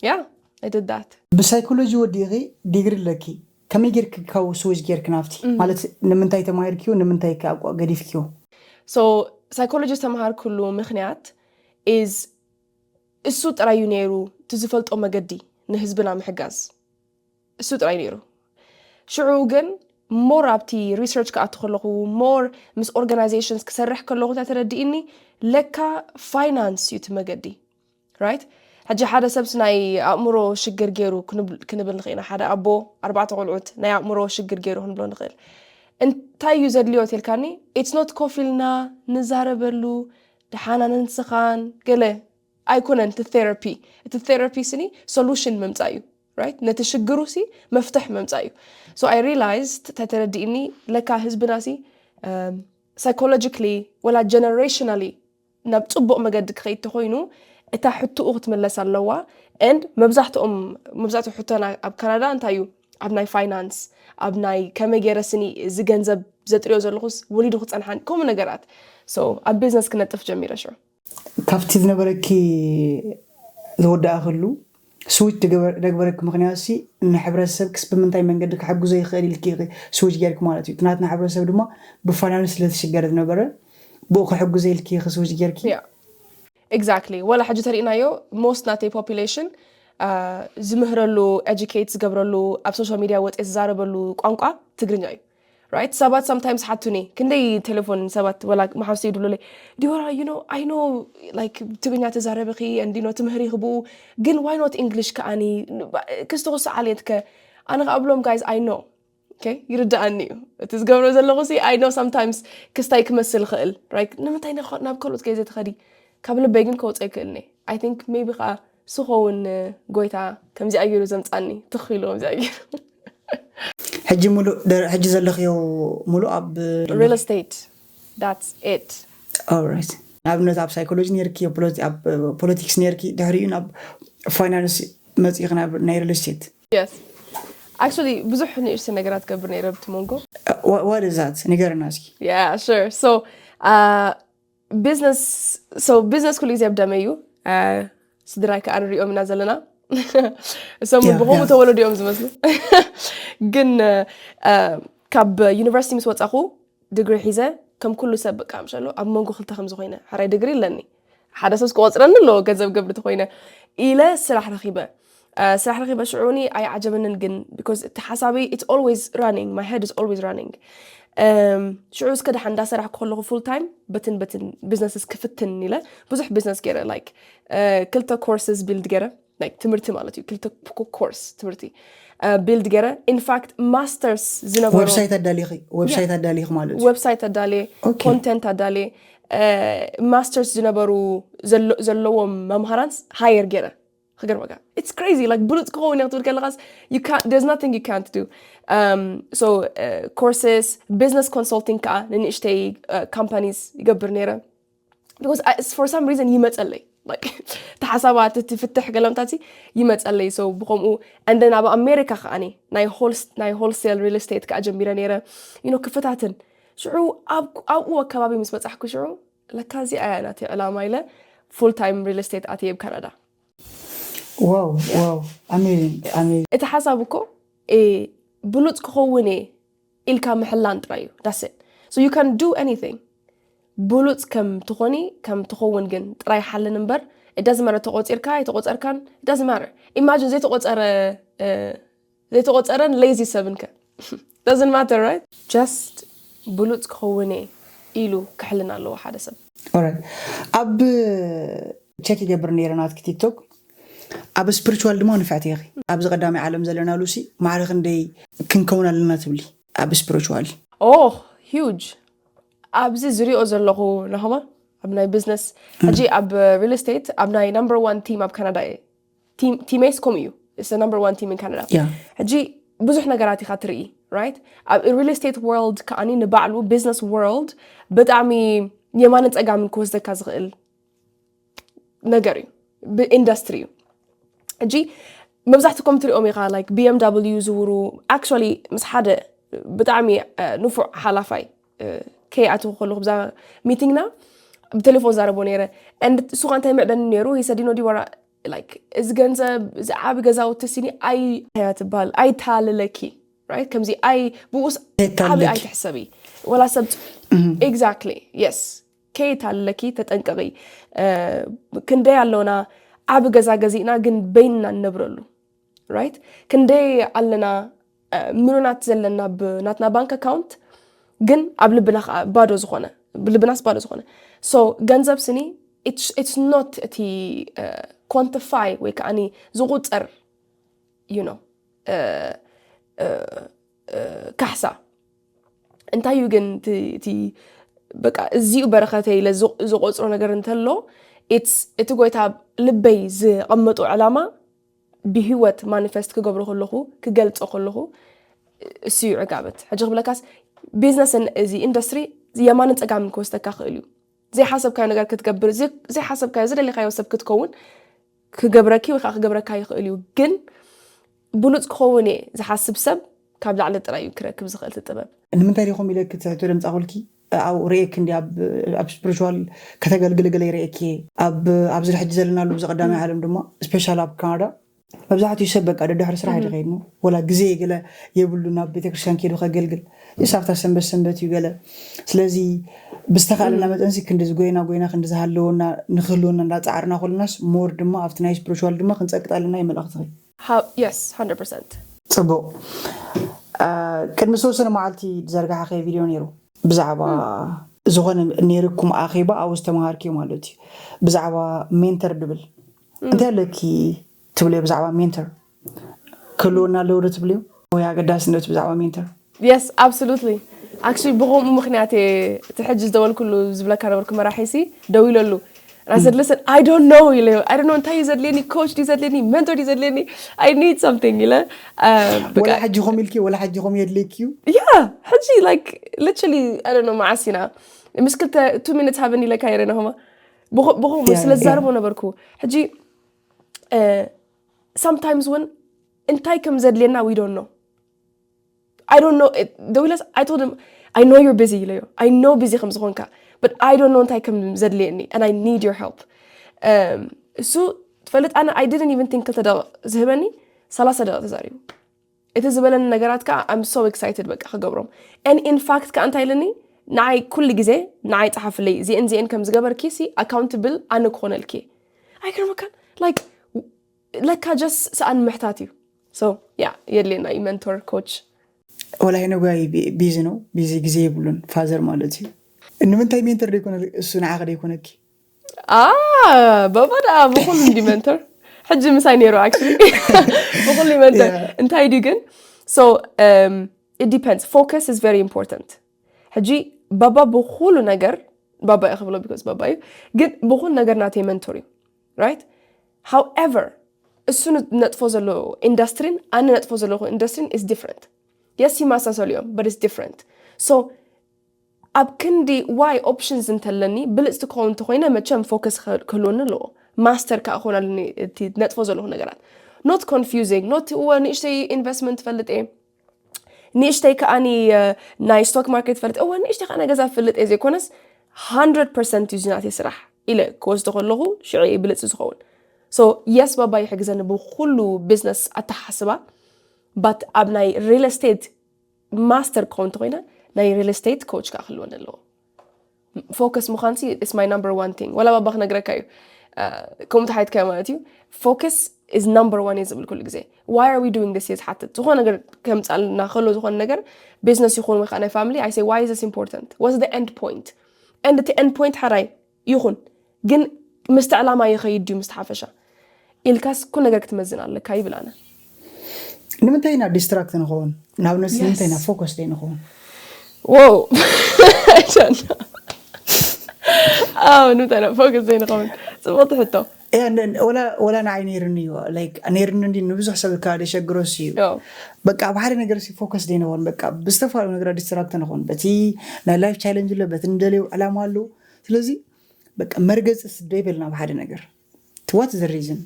yeah I did that። ብሳይኮሎጂ ወዲኺ ዲግሪ ኣለኪ፣ ከመይ ጌርኪ ካብ ስዊች ጌርኪ ናብቲ ማለት ንምንታይ ተማሂርኪዮ ንምንታይ ከ ኣቋ- ገዲፍኪዮ? So ሳይኮሎጂ ዝተምሃርኩሉ ምክንያት is እሱ ጥራይ እዩ ነይሩ እቲ ዝፈልጦ መገዲ ንህዝብና ምሕጋዝ እሱ ጥራይ ነይሩ። ሽዑ ግን more ኣብቲ research ክኣቱ ከለኹ more ምስ organizations ክሰርሕ ከለኹ እንታይ ተረዲእኒ ለካ finance እዩ እቲ መገዲ። Right ሕጂ ሓደ ሰብስ ናይ ኣእምሮ ሽግር ገይሩ ክንብል ክንብል ንኽእል ኢና። ሓደ ኣቦ ኣርባዕተ ቆልዑት ናይ ኣእምሮ ሽግር ገይሩ ክንብሎ ንኽእል። እንታይ እዩ ዘድልዮ ተልካኒ? It's not ኮፍ ኢልና ንዛረበሉ ደሓና ነንስኻን ገለ ኣይኮነን እቲ therapy። እቲ therapy ስኒ solution ምምፃእ እዩ። Right ነቲ ሽግሩ ሲ መፍትሕ ምምፃእ እዩ። So I realized ተተረዲእኒ ለካ ህዝብና ሲ psychologically ወላ generationally ናብ ፅቡቕ መገዲ ክኸይድ ተኮይኑ እታ ሕትኡ ክትምለስ ኣለዋ። And መብዛሕትኦም መብዛሕትኡ ሕቶና ኣብ ካናዳ እንታይ እዩ ኣብ ናይ finance ኣብ ናይ ከመይ ገይረ ስኒ እዚ ገንዘብ ዘጥርዮ ዘለኹስ ወሊዱ ክፀንሓን ከምኡ ነገራት። So ኣብ ቢዝነስ ክነጥፍ ጀሚረ ሽዑ። ካብቲ ዝነበረኪ ዝወዳእክሉ ስዊች ደግበረኪ ምክንያት ሲ ንሕብረተሰብ ክስ ብምንታይ መንገዲ ክሕግዞ ይኽእል ኢልኪ ስዊች ጌርኪ ማለት እዩ። ትናትና ሕብረተሰብ ድማ ብፋይናንስ ስለዝሽገረ ዝነበረ ብኡ ክሕግዞ ኢልኪ ስዊች ጌርኪ። Yeah exactly ወላ ሕጂ ተሪእናዮ most ናተይ population ዝምህረሉ educate ዝገብረሉ ኣብ social media ወፅየ ዝዛረበሉ ቋንቋ ትግርኛ እዩ። Right ሰባት sometimes ሓቱኒ ክንደይ ቴሌፎን ሰባት ወላ መሓውሰ ይድብሉለይ ዲቦራ you know I know like ትግርኛ ተዛረብኺ and you know ትምህሪ ክብኡ ግን why not English ከዓኒ ክስትኹስ ዓልየትከ ኣነ ከኣብሎም guys I know okay ይርዳኣኒ እዩ እቲ ዝገብሮ ዘለኹ ሲ I know sometimes ክስታይ ክመስል ይኽእል right ንምንታይ ናብ ካልኦት ገዜ ትኸዲ ካብ ልበይ ግን ከውፅኦ ይክእልኒ። I think maybe ከዓ ስኸውን ጎይታ ከምዚኣ ገይሩ ዘምፃኒ ትኽኢሉ ከምዚኣ ገይሩ ሕጂ ሙሉእ ደረ- ሕጂ ዘለኽዮ ሙሉእ ኣብ real estate that's it። Alright። ንኣብነት ኣብ ሳይኮሎጂ ነርኪ ኣብ ፖለቲክስ ነርኪ ድሕሪኡ ናብ ፋይናንስ መፂእኺ ናብ ናይ ሪል ስቴት። Yes actually ብዙሕ ንእሽተ ነገራት ገብር ነይረ ብቲ መንጎ። ዋት ዛት ንገርና እስኪ። Yeah sure so uh, business so business ኩሉ ግዜ ኣብ ደመ እዩ። ስድራይ ከዓ ንሪኦም ኢና ዘለና። እሶም ብኸምኡ ተወለዱ እዮም ዝመስሉ። ግን ካብ ዩኒቨርሲቲ ምስ ወፃኹ ድግሪ ሒዘ ከም ኩሉ ሰብ በቃ ምሸሎ ኣብ መንጎ ክልተ ከም ዝኾይነ ሕራይ ድግሪ ኣለኒ። ሓደ ሰብ ክቆፅረኒ ኣለዎ ገንዘብ ገብር ተኮይነ ኢለ ስራሕ ረኺበ። ስራሕ ረኺበ ሽዑኒ ኣይዓጀበንን ግን because እቲ ሓሳበይ it's always running, my head is always running። ሽዑ እስከ ደሓ እንዳሰራሕ ከለኹ full time በትን በትን businesses ክፍትን ኢለ ብዙሕ business ገይረ like ክልተ courses build ገይረ like ትምህርቲ ማለት እዩ ክልተ course ትምህርቲ build ገይረ in fact masters ዝነበሩ website ኣዳሊኺ website ኣዳሊኺ ማለት እዩ website ኣዳልየ content ኣዳልየ masters ዝነበሩ ዘለዎም መምሃራን hire ገይረ ክገርመካ it's crazy like ብሉፅ ክኸውን እየ ክትብል ከለካስ there's nothing you can't do so courses business consulting ከዓ ንንእሽተይ companies ይገብር ነይረ because for some reason ይመፀለይ ተሓሳባት እቲ ፍትሕ ገለምታት ይመፀለይ so ብከምኡ and then ኣብ ኣሜሪካ ከዓኒ ናይ wholesale real estate ከዓ ጀሚረ ነይረ you know ክፍታትን ሽዑ ኣብኡ ኣከባቢ ምስ በፃሕኩ ሽዑ ለካ እዚኣ እያ ናተይ ዕላማ ኢለ full time real estate ኣትየ ኣብ ካናዳ wow wow amazing amazing እቲ ሓሳብ እኮ ብሉፅ ክኸውን እየ ኢልካ ምሕላን ጥራይ እዩ that's it so you can do anything ብሉፅ ከም ትኾኒ ከም ትኸውን ግን ጥራይ ሓልን እምበር it doesn't matter ተቆፂርካ ኣይተቆፀርካን it doesn't matter imagine ዘይተቆፀረ ዘይተቆፀረን lazy ሰብን ከ doesn't matter right just ብሉፅ ክኸውን እየ ኢሉ ክሕልን ኣለዎ ሓደ ሰብ ኣብ check ይገብር ነይረ ናትኪ TikTok ኣብ spiritual ድማ ንፍዕቲ ኢኺ ኣብዚ ቀዳማይ ዓለም ዘለና ሉሲ ማዕረ ክንደይ ክንከውን ኣለና ትብሊ ኣብ spiritual oh huge ኣብዚ ዝሪኦ ዘለኹ ናሆማ ኣብ ናይ business ሕጂ ኣብ real estate ኣብ ናይ number one team ኣብ ካናዳ እየ team ስ ከምኡ እዩ it's number one team in ካናዳ ሕጂ ብዙሕ ነገራት ኢኻ ትርኢ right ኣብ real estate world ከዓኒ ንባዕሉ business world ብጣዕሚ የማንን ፀጋምን ክወስደካ ዝኽእል ነገር እዩ ብኢንዱስትሪ እዩ ሕጂ መብዛሕትኩም ትሪኦም ኢኻ like BMW ዝውሩ actually ምስ ሓደ ብጣዕሚ ንፉዕ ሓላፋይ ከይኣትው ከለኹ ብዛ meeting ና ብቴሌፎን ዛረቦ ነይረ and እሱ ኸ እንታይ ምዕደኒ ነይሩ he said you know ዲቦራ like እዚ ገንዘብ እዚ ዓቢ ገዛውቲ ሲኒ ኣይ እያ ትበሃል ኣይታልለኪ right ከምዚ ኣይ ብኡስ ዓቢ ኣይትሕሰቢ ወላ ሰብ exactly yes ከየታልለኪ ተጠንቀቂ ክንደይ ኣሎና ዓቢ ገዛ ገዚእና ግን በይንና ንነብረሉ right ክንደይ ኣለና ሚሉናት ዘለና ብናትና bank account ግን ኣብ ልብና ከዓ ባዶ ዝኾነ ብልብናስ ባዶ ዝኾነ so ገንዘብ ስኒ it's not እቲ quantify ወይ ከዓ ዝቁፀር you know ካሕሳ እንታይ እዩ ግን እቲ በቃ እዚኡ በረኸተ ኢለ ዝቆፅሮ ነገር እንተሎ እቲ ጎይታ ልበይ ዝቐመጡ ዕላማ ብህይወት manifest ክገብሮ ከለኹ ክገልፆ ከለኹ እሱ እዩ ዕጋበት ሕጂ ክብለካስ business እዚ industry የማንን ፀጋምን ክወስደካ ክእል እዩ ዘይሓሰብካዮ ነገር ክትገብር ዘይሓሰብካዮ ዝደለካዮ ሰብ ክትከውን ክገብረኪ ወይ ከዓ ክገብረካ ይኽእል እዩ ግን ብሉፅ ክኸውን እየ ዝሓስብ ሰብ ካብ ላዕሊ ጥራይ እዩ ክረክብ ዝኽእል እቲ ጥበብ ንምንታይ ዲኹም ኢለኪ ትሕቶ ደምፃኹልኪ ኣብኡ ርእየኪ እንዲ ኣብ spiritual ከተገልግሊ ገለ ይርእየኪ ኣብዚ ሕጂ ዘለናሉ ብዚ ቀዳማይ ዓለም ድማ special ኣብ ካናዳ መብዛሕትኡ ሰብ በቃ ደድሕሪ ስራሕ እዩ ከይድኑ ወላ ግዜ ገለ የብሉ ናብ ቤተክርስትያን ከይዱ ከገልግል ሳብታ ሰንበት ሰንበት እዩ ገለ ስለዚ ብዝተኻእለና መጠንሲ ክንዲ ዝጎይና ጎይና ክንዲ ዝሃለወና ንክህልወና እንዳፃዕርና ኮለናስ more ድማ ኣብቲ ናይ spiritual ድማ ክንፀቅጥ ኣለና እዩ መልእክትኺ yes 100% ፅቡቅ ቅድሚ ዝተወሰነ መዓልቲ ዝዘርጋሕኸ ቪድዮ ነይሩ ብዛዕባ ዝኾነ ነይርኩም ኣኼባ ኣብኡ ዝተምሃርክዮ ማለት እዩ ብዛዕባ mentor ድብል እንታይ ኣለኪ ትብልዮ ብዛዕባ mentor ክህልወና ኣለዎ ዶ ትብልዮ ወይ ኣገዳስነቱ ብዛዕባ mentor yes absolutely actually ብኸምኡ ምክንያት እየ እቲ ሕጂ ዝደወልኩሉ ዝብለካ ነበርኩ መራሒሲ ደው ኢለሉ I said listen I don't know ኢለ I don't know እንታይ እዩ ዘድልየኒ coach ድዩ ዘድልየኒ mentor ድዩ ዘድልየኒ I need something ኢለ ወላ ሕጂ ኸም ኢልኪ ወላ ሕጂ ኸም የድልየኪ እዩ yeah ሕጂ like literally I don't know መዓስ ኢና ምስ ክልተ two minutes ሃበኒ ኢለካ የረ ነኸማ ብኸምኡ ስለ ዝዛረቦ ነበርኩ ሕጂ sometimes እውን እንታይ ከም ዘድልየና we don't know I don't know ደዊለስ I told him I know you're busy ኢለዮ። I know busy ከም ዝኾንካ, but I don't know እንታይ ከም ዘድልየኒ and I need your help። እሱ ትፈልጥ ኣነ I didn't even think ክልተ ደቂቕ ዝህበኒ ሰላሳ ደቂቕ ተዛሪቡ። እቲ ዝበለኒ ነገራት ከዓ I'm so excited በቃ ክገብሮም። And in fact ከዓ እንታይ ኢለኒ፣ ንዓይ ኩሉ ግዜ ንዓይ ፀሓፍለይ እዚአን እዚአን ከም ዝገበርኪ ሲ accountable ኣነ ክኾነልኪ። ኣይገርመካን? Like ለካ just ሰኣን ምሕታት እዩ። So yeah የድልየና እዩ mentor coach። ወላ ሄኖጋይ ቢዚ ነው፣ ቢዚ ግዜ የብሉን ፋዘር ማለት እዩ። ንምንታይ ሜንተር ደይኮነ እሱ ንዓኸ ደይኮነኪ? ኣ ባባ ደኣ ብኹሉ እንዲ መንተር ሕጂ ምሳይ ነይሩ actually ብኹሉ መንተር እንታይ ድዩ ግን so it depends focus is very important። ሕጂ ባባ ብኹሉ ነገር ባባ እዩ ክብሎ because ባባ እዩ ግን ብኹሉ ነገር ናተይ መንቶር እዩ right however እሱ ነጥፎ ዘሎ ኢንዳስትሪን ኣነ ነጥፎ ዘለኹ ኢንዳስትሪን is different። Yes ይመሳሰሉ እዮም but it's different። So ኣብ ክንዲ ዋይ options እንተለኒ ብልፅቲ ክኸውን እንተኮይነ መቸም focus ክህልወኒ ኣለዎ። Master ከዓ ክኾን ኣለኒ እቲ ነጥፎ ዘለኹ ነገራት not confusing not እወ ንእሽተይ investment ፈልጥ እየ ንእሽተይ ከዓኒ ናይ stock market ፈልጥ እወ ንእሽተይ ከዓ ናይ ገዛ ፈልጥ እየ ዘይኮነስ hundred percent እዩ ዝናተይ ስራሕ ኢለ ክወስዶ ከለኹ ሽዑ ብልፂ ዝኸውን። So yes ባባ ይሕግዘኒ ብኩሉ business ኣተሓስባ but ኣብ ናይ real estate master ክኸውን እንተኮይነ ናይ real estate coach ከዓ ክህልወኒ ኣለዎ። Focus ምዃንሲ is my number one thing። ወላ ባባ ክነግረካ እዩ ከምኡ ተሓይትካዮ ማለት እዩ። Focus is number one እየ ዝብል ኩሉ ግዜ። Why are we doing this እየ ዝሓትት። ዝኾነ ነገር ከምፃልና ከሎ ዝኾነ ነገር business ይኹን ወይ ከዓ ናይ family I say why is this important? What's the end point? And እቲ end point ሓራይ ይኹን ግን ምስቲ ዕላማ ይኸይድ ድዩ ምስቲ ሓፈሻ ኢልካስ ኩሉ ነገር ክትመዝን ኣለካ ይብል ኣነ። ንምንታይ ኢና distract ንኸውን? ንኣብነት ንምንታይ ኢና focus ዘይንኸውን? Wow ንምንታይ ኢና focus ዘይንኸውን? ፅቡቕቲ ሕቶ። ወላ ንዓይ ነይርኒ እዩ ነይርኒ እንዲ ንብዙሕ ሰብ እካ ደሸግሮስ እዩ። በቃ ኣብ ሓደ ነገር focus ዘይንኸውን በቃ ብዝተፈላለዩ ነገራት distract ንኸውን። በቲ ናይ life challenge ኣሎ በቲ ንደልዮ ዕላማ ኣሎ። ስለዚ በቃ መርገፂ ስደይ በልና ኣብ ሓደ ነገር what the reason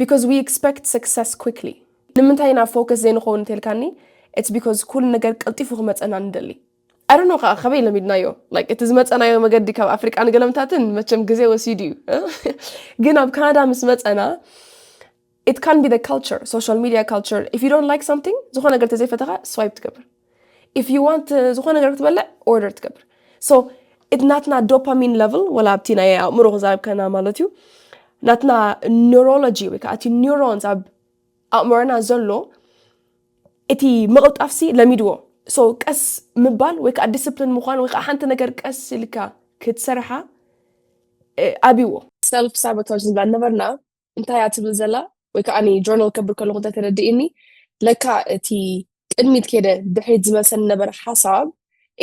because we expect success quickly። ንምንታይ ኢና focus ዘይንኸውን እንተልካኒ it's because ኩሉ ነገር ቀልጢፉ ክመፀና ንደሊ። I don't know ከዓ ከበይ ለሚድናዮ like እቲ ዝመፀናዮ መገዲ ካብ ኣፍሪቃ ንገለምታትን መቸም ግዜ ወሲዱ እዩ ግን ኣብ ካናዳ ምስ መፀና it can be the culture social media culture if you don't like something ዝኾነ ነገር ተዘይፈተኻ swipe ትገብር if you want ዝኾነ ነገር ክትበልዕ order ትገብር so it ናትና dopamine level ወላ ኣብቲ ናይ ኣእምሮ ክዛረብ ከና ማለት እዩ ናትና neurology ወይ ከዓ እቲ neurons ኣብ ኣእምሮና ዘሎ እቲ ምቕልጣፍሲ ለሚድዎ so ቀስ ምባል ወይ ከዓ discipline ምዃን ወይ ከዓ ሓንቲ ነገር ቀስ ኢልካ ክትሰርሓ ኣብይዎ። Self sabotage ዝብላ ነበርና እንታይ እያ ትብል ዘላ ወይ ከዓ journal ከብር ከለኹ እንታይ ተረድእኒ ለካ እቲ ቅድሚት ከደ ድሕሪት ዝመልሰኒ ነበረ ሓሳብ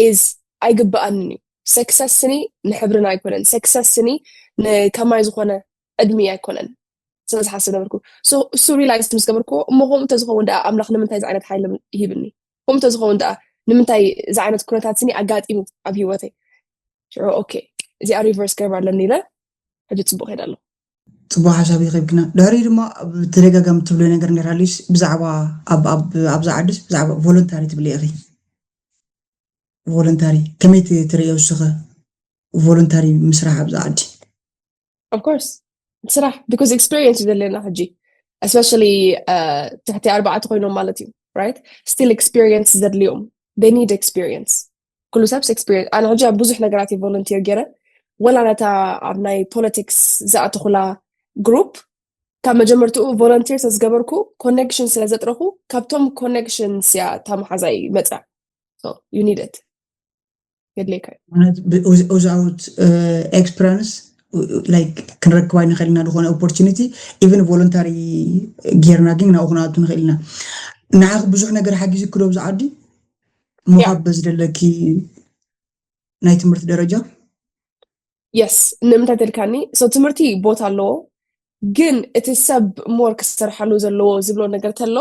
is ኣይግበኣንን እዩ success ኒ ንሕብርና ኣይኮነን success ኒ ንከማይ ዝኾነ ዕድሚ ኣይኮነን ስለ ዝሓስብ ነበርኩ እሱ realize ምስ ገበርኩዎ እሞ ከምኡ እንተዝኸውን ደኣ ኣምላኽ ንምንታይ እዚ ዓይነት ሓይሊ ይህብኒ ከምኡ እንተዝኸውን ደኣ ንምንታይ እዚ ዓይነት ኩነታት ስኒ ኣጋጢሙ ኣብ ህይወተይ ሽዑ okay እዚኣ reverse ገርባ ኣለኒ ኢለ ሕጂ ፅቡቅ ከይድ ኣሎ ፅቡቅ ሓሳብ ይኸብክና ድሕሪ ድማ ብተደጋጋሚ ትብሎ ነገር ነራልስ ብዛዕባ ኣብዛ ዓድስ ብዛዕባ voluntary ትብለ ኢኺ voluntary ከመይ ትርእዮ ንስኸ voluntary ምስራሕ ኣብዛ ዓዲ of course ስራሕ because experience እዩ ዘለና ሕጂ especially ትሕቲ ኣርባዕተ ኮይኖም ማለት እዩ right still experience ዘድልዮም they need experience ኩሉ ሰብስ experience ኣነ ሕጂ ኣብ ብዙሕ ነገራት እዩ volunteer ገይረ ወላ ነታ ኣብ ናይ politics ዝኣተኹላ group ካብ መጀመርትኡ volunteer ስለ ዝገበርኩ connection ስለ ዘጥረኹ ካብቶም connections እያ እታ መሓዛይ መፅያ you need it የድልየካ እዩ without experience like ክንረክብ ኣይንኽእል ኢና ዝኾነ opportunity even voluntary ጌርና ግን ናብኡ ክንኣቱ ንኽእል ኢና ንዓኺ ብዙሕ ነገር ሓጊዙ ክዶ ኣብዚ ዓዲ ምኻብ በዚ ደለኪ ናይ ትምህርቲ ደረጃ yes ንምንታይ ተልካኒ so ትምህርቲ ቦታ ኣለዎ ግን እቲ ሰብ more ክሰርሓሉ ዘለዎ ዝብሎ ነገር ተሎ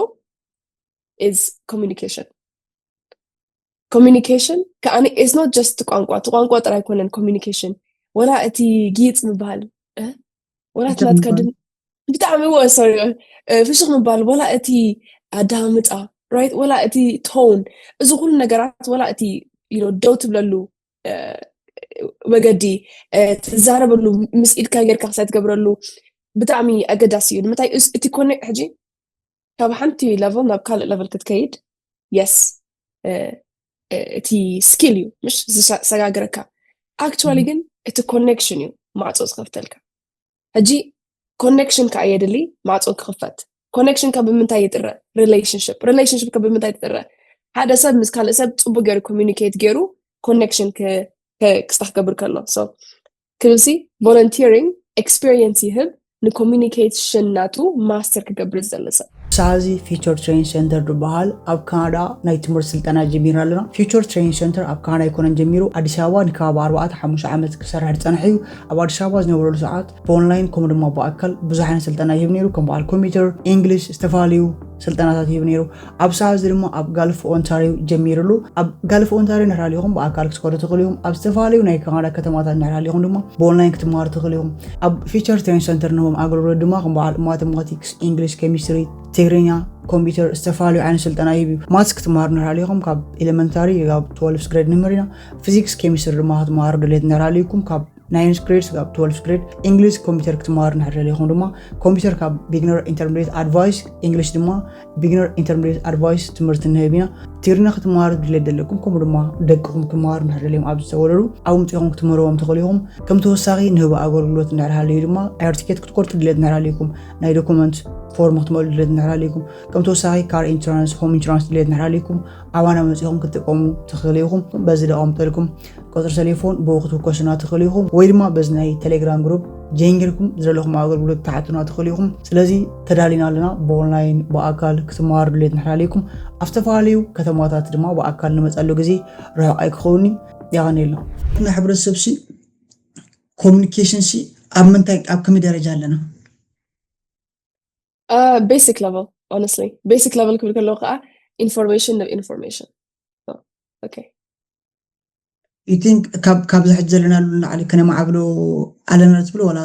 is communication communication ከዓኒ is not just ቋንቋ እቲ ቋንቋ ጥራይ ኣይኮነን communication ወላ እቲ ጊፅ ምባል ወላ እቲ ናትካ ድም ብጣዕሚ ወ sorry ፍሽኽ ምባል ወላ እቲ ኣዳምፃ right ወላ እቲ tone እዚ ኩሉ ነገራት ወላ እቲ you know ደው ትብለሉ መገዲ ትዛረበሉ ምስ ኢድካ ጌርካ ክሳይ ትገብረሉ ብጣዕሚ ኣገዳሲ እዩ ንምንታይ እቲ ኮነ ሕጂ ካብ ሓንቲ level ናብ ካልእ level ክትከይድ yes እቲ skill እዩ ምሽ ዝሰጋግረካ actually ግን እቲ connection እዩ ማዕፆ ዝኸፍተልካ ሕጂ connection ከዓ የድሊ ማዕፆ ክኽፈት connection ካብ ብምንታይ ይጥረ relationship relationship ካብ ብምንታይ ትጥረ ሓደ ሰብ ምስ ካልእ ሰብ ፅቡቅ ገይሩ communicate ገይሩ connection ክስታ ክገብር ከሎ so ክብልሲ volunteering experience ይህብ ን communication ናቱ master ክገብር ዝደሊ ሰብ ሳዚ future training center ዝበሃል ኣብ ካናዳ ናይ ትምህርቲ ስልጠና ጀሚርና ኣለና future training center ኣብ ካናዳ ኣይኮነን ጀሚሩ ኣዲስ ኣበባ ንከባቢ ኣርባዕተ ሓሙሽተ ዓመት ክሰርሕ ዝፀንሐ እዩ ኣብ ኣዲስ ኣበባ ዝነበረሉ ሰዓት ብኦንላይን ከምኡ ድማ ብኣካል ብዙሕ ዓይነት ስልጠና ይህብ ነይሩ ከም በዓል ኮምፒውተር እንግሊሽ ዝተፈላለዩ ስልጠናታት ይህብ ነይሩ ኣብ ሰዓት እዚ ድማ ኣብ ጋልፍ ኦንታሪዮ ጀሚርሉ ኣብ ጋልፍ ኦንታሪዮ ንሕራሊኹም ብኣካል ክትከዱ ትኽእሉ ኢኹም ኣብ ዝተፈላለዩ ናይ ካናዳ ከተማታት ንሕራሊኹም ድማ ብኦንላይን ክትመሃሩ ትኽእሉ ኢኹም ኣብ future training center ንህቦም ኣገልግሎት ድማ ከም በዓል ማቴማቲክስ እንግሊሽ ኬሚስትሪ ትግርኛ ኮምፒውተር ዝተፈላለዩ ዓይነት ስልጠና ይህብ እዩ ማትስ ክትመሃሩ ንሕራሊኹም ካብ elementary ካብ twelve grade ንምህር ኢና physics chemistry ድማ ክትመሃሩ ድሌት ንሕራሊኩም ካብ nine grade ካብ twelve grade English computer ክትመሃሩ ንሕራሊኹም ድማ computer ካብ beginner intermediate advanced English ድማ beginner intermediate advanced ትምህርቲ ንህብ ኢና ትግርኛ ክትመሃሩ ድሌት ዘለኩም ከምኡ ድማ ደቅኹም ክመሃሩ ንሕራሊዮም ኣብ ዝተወለዱ ኣብ ምፅኹም ክትምህርዎም ትኽእሉ ኢኹም ከም ተወሳኺ ንህቦ ኣገልግሎት እንድሕራሃልዩ ድማ air ticket ክትቆርፁ ድሌት እንድሕራሃልዩኩም ናይ document form ክትመልኡ ድሌት እንድሕራሃልዩኩም ከም ተወሳኺ car insurance home insurance ድሌት እንድሕራሃልዩኩም ኣባና መፂኹም ክትጥቀሙ ትኽእሉ ኢኹም በዚ ደቐምጠልኩም ቁፅሪ ቴሌፎን ብኡ ክትውከሱና ትኽእሉ ኢኹም ወይ ድማ በዚ ናይ Telegram group join ጌርኩም ዝደለኹም ኣገልግሎት ክትሓቱና ትኽእሉ ኢኹም ስለዚ ተዳሊና ኣለና ብኦንላይን ብኣካል ክትመሃሩ ድሌት እንድሕራሃልዩኩም ኣብ ዝተፈላለዩ ከተማታት ድማ ብኣካል ንመፀሉ ግዜ ርሑቕ ኣይክኸውን እዩ የቐንየልና ንሕብረተሰብ ሲ communication ሲ ኣብ ምንታይ ኣብ ከመይ ደረጃ ኣለና basic level honestly basic level ክብል ከለዉ ከዓ information ናብ information okay you think ካብ ካብዚ ሕጂ ዘለናሉ ንላዕሊ ከነማዕብሎ ኣለና ትብሎ ዋላ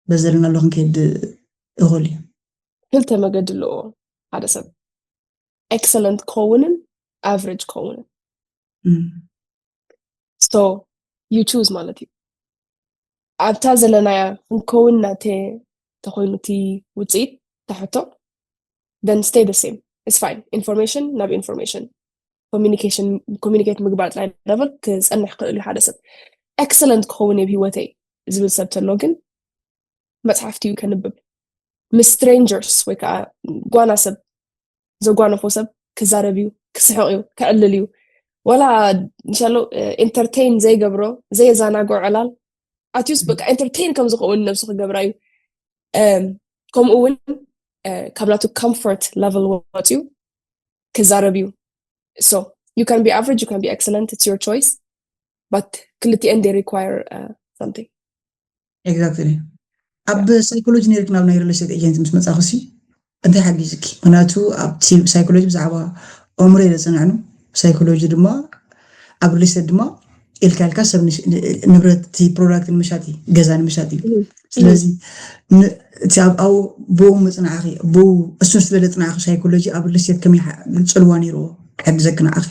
በዚ ዘለናሉ ክንከይድ እኽእል እዩ ክልተ መገዲ ኣለዎ ሓደ ሰብ excellent ክኸውንን average ክኸውንን so you choose ማለት እዩ ኣብታ ዘለናያ ክንከውን ናተ ተኮይኑ እቲ ውፅኢት ተሕቶ then stay the same it's fine information ናብ information communication communicate ምግባር ጥራይ level ክፀንሕ ክእል ሓደ ሰብ excellent ክኸውን እየ ህይወተይ ዝብል ሰብ ተሎ ግን መፅሓፍቲ እዩ ከንብብ ምስ strangers ወይ ከዓ ጓና ሰብ ዘጓነፎ ሰብ ክዛረብ እዩ ክስሕቕ እዩ ክዕልል እዩ ወላ ንሻሎ entertain ዘይገብሮ ዘየዛናግዖ ዕላል ኣትዩስ በቃ entertain ከም ዝኸውን ነብሱ ክገብራ እዩ ከምኡ እውን ካብ ናቱ comfort level ወፅዩ ክዛረብ እዩ so you can be average you can be excellent it's your choice but ክልቲኤን they require uh, something exactly ኣብ psychology ነርክ ናብ ናይ real estate agent ምስ መፃኽሲ እንታይ ሓጊዝኪ ምክንያቱ ኣብቲ psychology ብዛዕባ ኣእምሮ የለፅንዕኑ psychology ድማ ኣብ real estate ድማ ኢልካ ኢልካ ሰብ ንብረት product ንምሻጥ እዩ ገዛ ንምሻጥ እዩ ስለዚ እቲ ኣብ ኣብኡ ብኡ ምፅናዕኺ ብኡ እሱ ዝበለ ፅናዕኺ psychology ኣብ real estate ከመይ ፅልዋ ነይርዎ ክሕግዘኪ ንዓኺ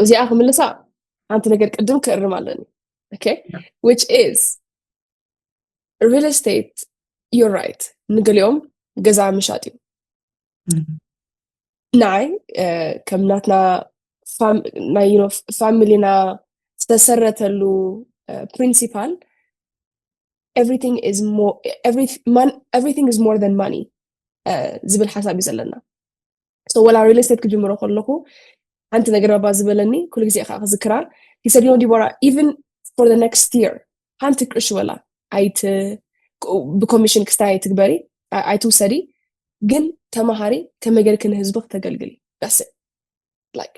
እዚኣ ክምልሳ ሓንቲ ነገር ቅድም ክእርም ኣለኒ okay which is real estate you're right ንገሊኦም ገዛ ምሻጥ እዩ ንዓይ ከም ናትና ናይ ፋሚሊና ዝተሰረተሉ principle everything is more everything is more than money ዝብል ሓሳብ እዩ ዘለና so ወላ real estate ክጅምሮ ከለኹ ሓንቲ ነገር ባባ ዝበለኒ ኩሉ ግዜ ከዓ ክዝክራ he said you know Deborah even for the next year ሓንቲ ቅርሺ ወላ ኣይት ብኮሚሽን ክስታይ ኣይትግበሪ ኣይትውሰዲ ግን ተማሃሪ ከመይ ጌርኪ ንህዝቢ ክተገልግሊ that's it like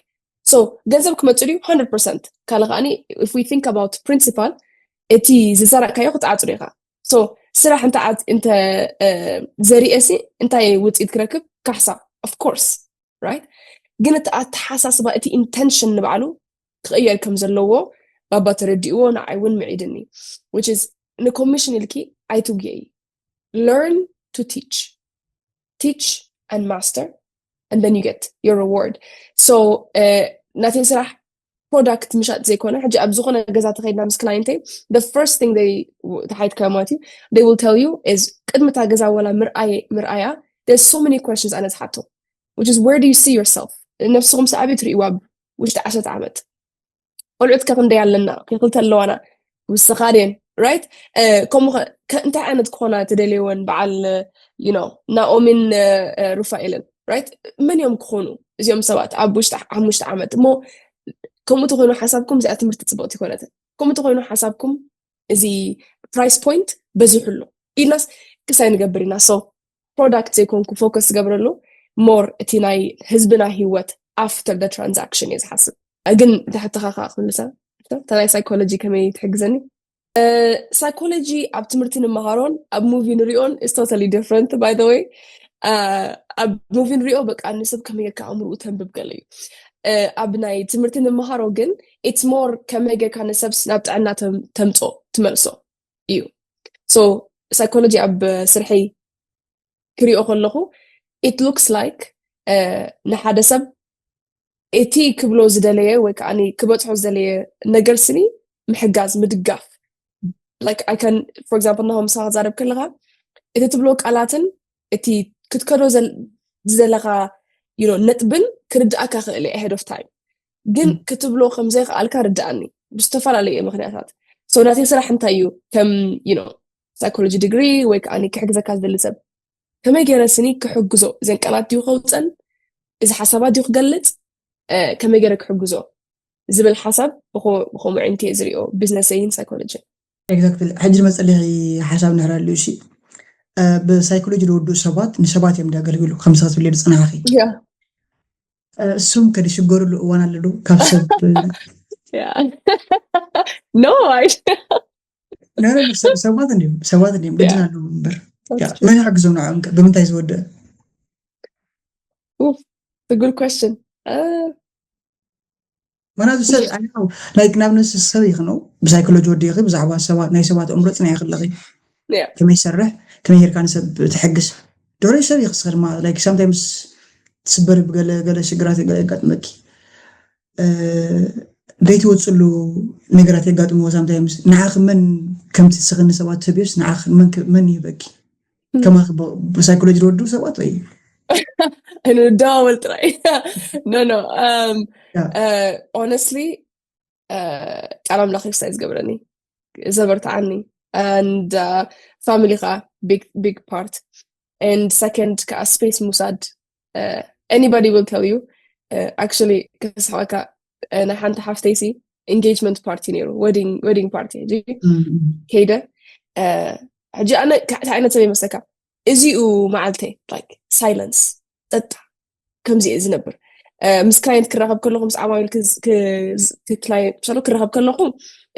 so ገንዘብ ክመፅእ ድዩ hundred percent ካልእ ከዓኒ if we think about principle እቲ ዝዘራእካዮ ክትዓፅዶ ኢኻ so ስራሕ እንተ ዘሪኤሲ እንታይ ውፅኢት ክረክብ ካሕሳ of course right ግን እቲ ኣተሓሳስባ እቲ intention ንባዕሉ ክቕየር ከም ዘለዎ ባባ ተረዲእዎ ንዓይ እውን ምዒድኒ which is ንኮሚሽን ኢልኪ ኣይትጉየይ learn to teach teach and master, and then you get your reward. So uh, ናተይ ስራሕ product ምሻጥ ዘይኮነ፣ ሕጂ ኣብ ዝኾነ ገዛ ተኸይድና ምስ client ይ the first thing they ተሓይትካ ማለት እዩ they will tell you is ቅድሚ እታ ገዛ ወላ ምርኣይ ምርኣያ there's so many questions ኣነ ዝሓቶ which is where do you see yourself? ነብስኹም ሰኣቢ ትርእይዋ ውሽጢ ዓሰርተ ዓመት ቆልዑት ከክንደይ ኣለና ክልተ ኣለዋና ውስኻ ደን right ከምኡ እንታይ ዓይነት ክኾና ትደልየወን በዓል you know ናኦሚን ሩፋኤልን right መን እዮም ክኾኑ እዚኦም ሰባት ኣብ ውሽጢ ሓሙሽተ ዓመት እሞ ከምኡ ተኮይኑ ሓሳብኩም እዚኣ ትምህርቲ ፅብቕቲ ይኮነትን ከምኡ ተኮይኑ ሓሳብኩም እዚ price point በዚሑ ኣሎ ኢልናስ ክሳይ ንገብር ኢና so product ዘይኮንኩ focus ዝገብረሉ more እቲ ናይ ህዝብና ህይወት after the transaction እየ ዝሓስብ ግን ትሕተኻ ከዓ ክምልሳ ናይ psychology ከመይ ትሕግዘኒ psychology ኣብ ትምህርቲ ንምሃሮን ኣብ movie ንሪኦን is totally different by the way ኣብ movie ንሪኦ በቃ ንሰብ ከመይ ጌርካ ኣእምርኡ ተንብብ ገለ እዩ ኣብ ናይ ትምህርቲ ንምሃሮ ግን it's more ከመይ ጌርካ ንሰብ ናብ ጥዕና ተምፆ ትመልሶ እዩ so psychology ኣብ ስርሐይ ክሪኦ ከለኹ it looks like ንሓደ ሰብ እቲ ክብሎ ዝደለየ ወይ ከዓ ክበፅሖ ዝደለየ ነገር ስኒ ምሕጋዝ ምድጋፍ like I can for example ናሆም ምሳኻ ዛረብ ከለካ እቲ ትብሎ ቃላትን እቲ ክትከዶ ዝደለካ you know ነጥብን ክርድኣካ ክእል ahead of time ግን ክትብሎ ከም ዘይክኣልካ ርድኣኒ ብዝተፈላለየ ምክንያታት so ናተይ ስራሕ እንታይ እዩ ከም you know psychology degree ወይ ከዓ ክሕግዘካ ዝደሊ ሰብ ከመይ ገይረ ስኒ ክሕግዞ እዘን ቃላት ድዩ ከውፀን እዚ ሓሳባት ድዩ ክገልፅ ከመይ ገይረ ክሕግዞ ዝብል ሓሳብ ብከምኡ ዕንኪ ዝሪኦ business ን psychology exactly ሕጂ ዝመፀለኪ ሓሳብ ንሕረሉ እሺ ብሳይኮሎጂ ዝወድኡ ሰባት ንሰባት እዮም እንዳገልግሉ ከም ሰባት ብሌሉ ፅናሓኺ እሱም ከድሽገሩሉ እዋን ኣለሉ ካብ ሰብ no I ሰባት እንዲም ሰባት እንዲም ግድን ኣለዉ እምበር መን ይሕግዞም ንዕኦም ብምንታይ ዝወደአ good question ምክንያቱ ሰብ like ናብ ነብሲ ሰብ ይኽነው ብሳይኮሎጂ ወዲኺ ብዛዕባ ሰባት ናይ ሰባት እምሮ ፅናይ ክለኺ ከመይ ይሰርሕ ከመይ ጌርካ ንሰብ ትሕግስ ድሕሪ ሰብ ይኽስኸ ድማ like sometimes ትስበሪ ብገለ ገለ ሽግራት ገለ የጋጥመኪ ዘይትወፅሉ ነገራት የጋጥምዎ sometimes ንዓኺ መን ከምቲ ስኽኒ ሰባት ትህብዮስ ንዓኺ መን ይህበኪ ከማኺ ብሳይኮሎጂ ዝወድኡ ሰባት ወይ ንደዋወል ጥራይ no no honestly ቃል ኣምላኽ ክስታይ ዝገብረኒ ዘበርትዓኒ and family ከዓ big big part and second ከዓ space ምውሳድ anybody will tell you actually ከስሕቀካ ናይ ሓንቲ ሓፍተይሲ engagement party ነይሩ wedding party ሕጂ ከይደ ሕጂ ኣነ እንታይ ዓይነት ሰብ ይመስለካ እዚኡ መዓልተይ like silence ጸጥታ ከምዚ እየ ዝነብር ምስ client ክራኸብ ከለኹ ምስ ዓማዊል ክራኸብ ከለኹ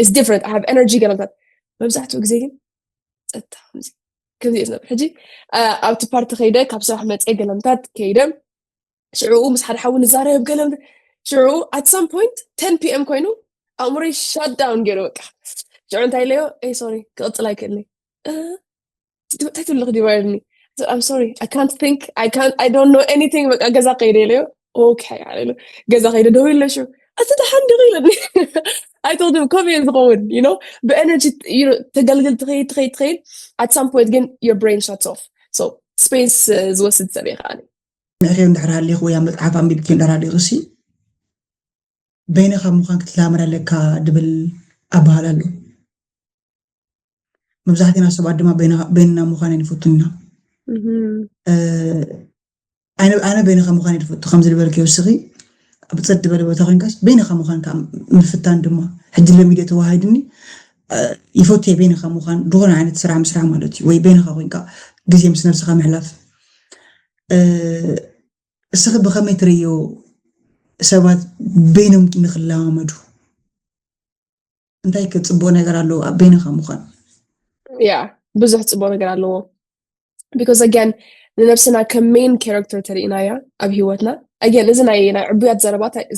is different I have energy ገለምታት መብዛሕትኡ ግዜ ግን ጸጥታ ከምዚ ከምዚ እየ ዝነብር ሕጂ ኣብቲ ፓርቲ ከይደ ካብ ስራሕ መፀ ገለምታት ከይደ ሽዕኡ ምስ ሓደ ሓዊ ንዛረብ ገለም ሽዑ at some point ten pm ኮይኑ ኣእምሮይ shut down ገይሩ በቃ ሽዑ እንታይ ኢለዮ ይ sorry ክቕፅል ኣይክእልኒ እንታይ ትብልኽ ዲባ ኢልኒ I'm sorry I can't think I can't I don't know anything በቃ ገዛ ከይደ ኢለዮ okay ገዛ ከይደ ደው ኢለ ሽዑ ኣቲ ደሓን ዲኺ ኢለኒ I told him ከምኡ እየ ዝኸውን you know ብ energy ተገልግል ትኸይድ ትኸይድ ትኸይድ at some point ግን your brain shuts off so space ዝወስድ ሰብ እየ ከዓ ንዕኺ እንድሕር ሃሊኹ ወይ ኣብ መፅሓፍ ኣንቢብኪ እንድሕር ሃሊኹ ሲ በይንኻ ምዃን ክትለማመድ ኣለካ ድብል ኣበሃል ኣሎ መብዛሕትና ሰባት ድማ በይንና ምዃን ኣይንፈቱን ኢና ኣነ በይንኻ ምዃን ይድፈቱ ከምዚ ዝበልክዮ ስኺ ኣብ ፀጥ ዝበለ ቦታ ኮይንካስ በይንኻ ምዃን ከዓ ምፍታን ድማ ሕጂ ለሚደ ተዋሂድኒ ይፈቱ በይንኻ ምዃን ዝኾነ ዓይነት ስራሕ ምስራሕ ማለት እዩ ወይ በይንኻ ኮይንካ ግዜ ምስ ነብስኻ ምሕላፍ እስኺ ብኸመይ ትርእዮ ሰባት በይኖም ንክለማመዱ እንታይ ከ ፅቡቅ ነገር ኣለዎ ኣብ በይንኻ ምዃን yeah ብዙሕ ፅቡቅ ነገር ኣለዎ because again ንነብስና ከም main character ተሪእናያ ኣብ ሂወትና again እዚ ናይ ናይ ዕቡያት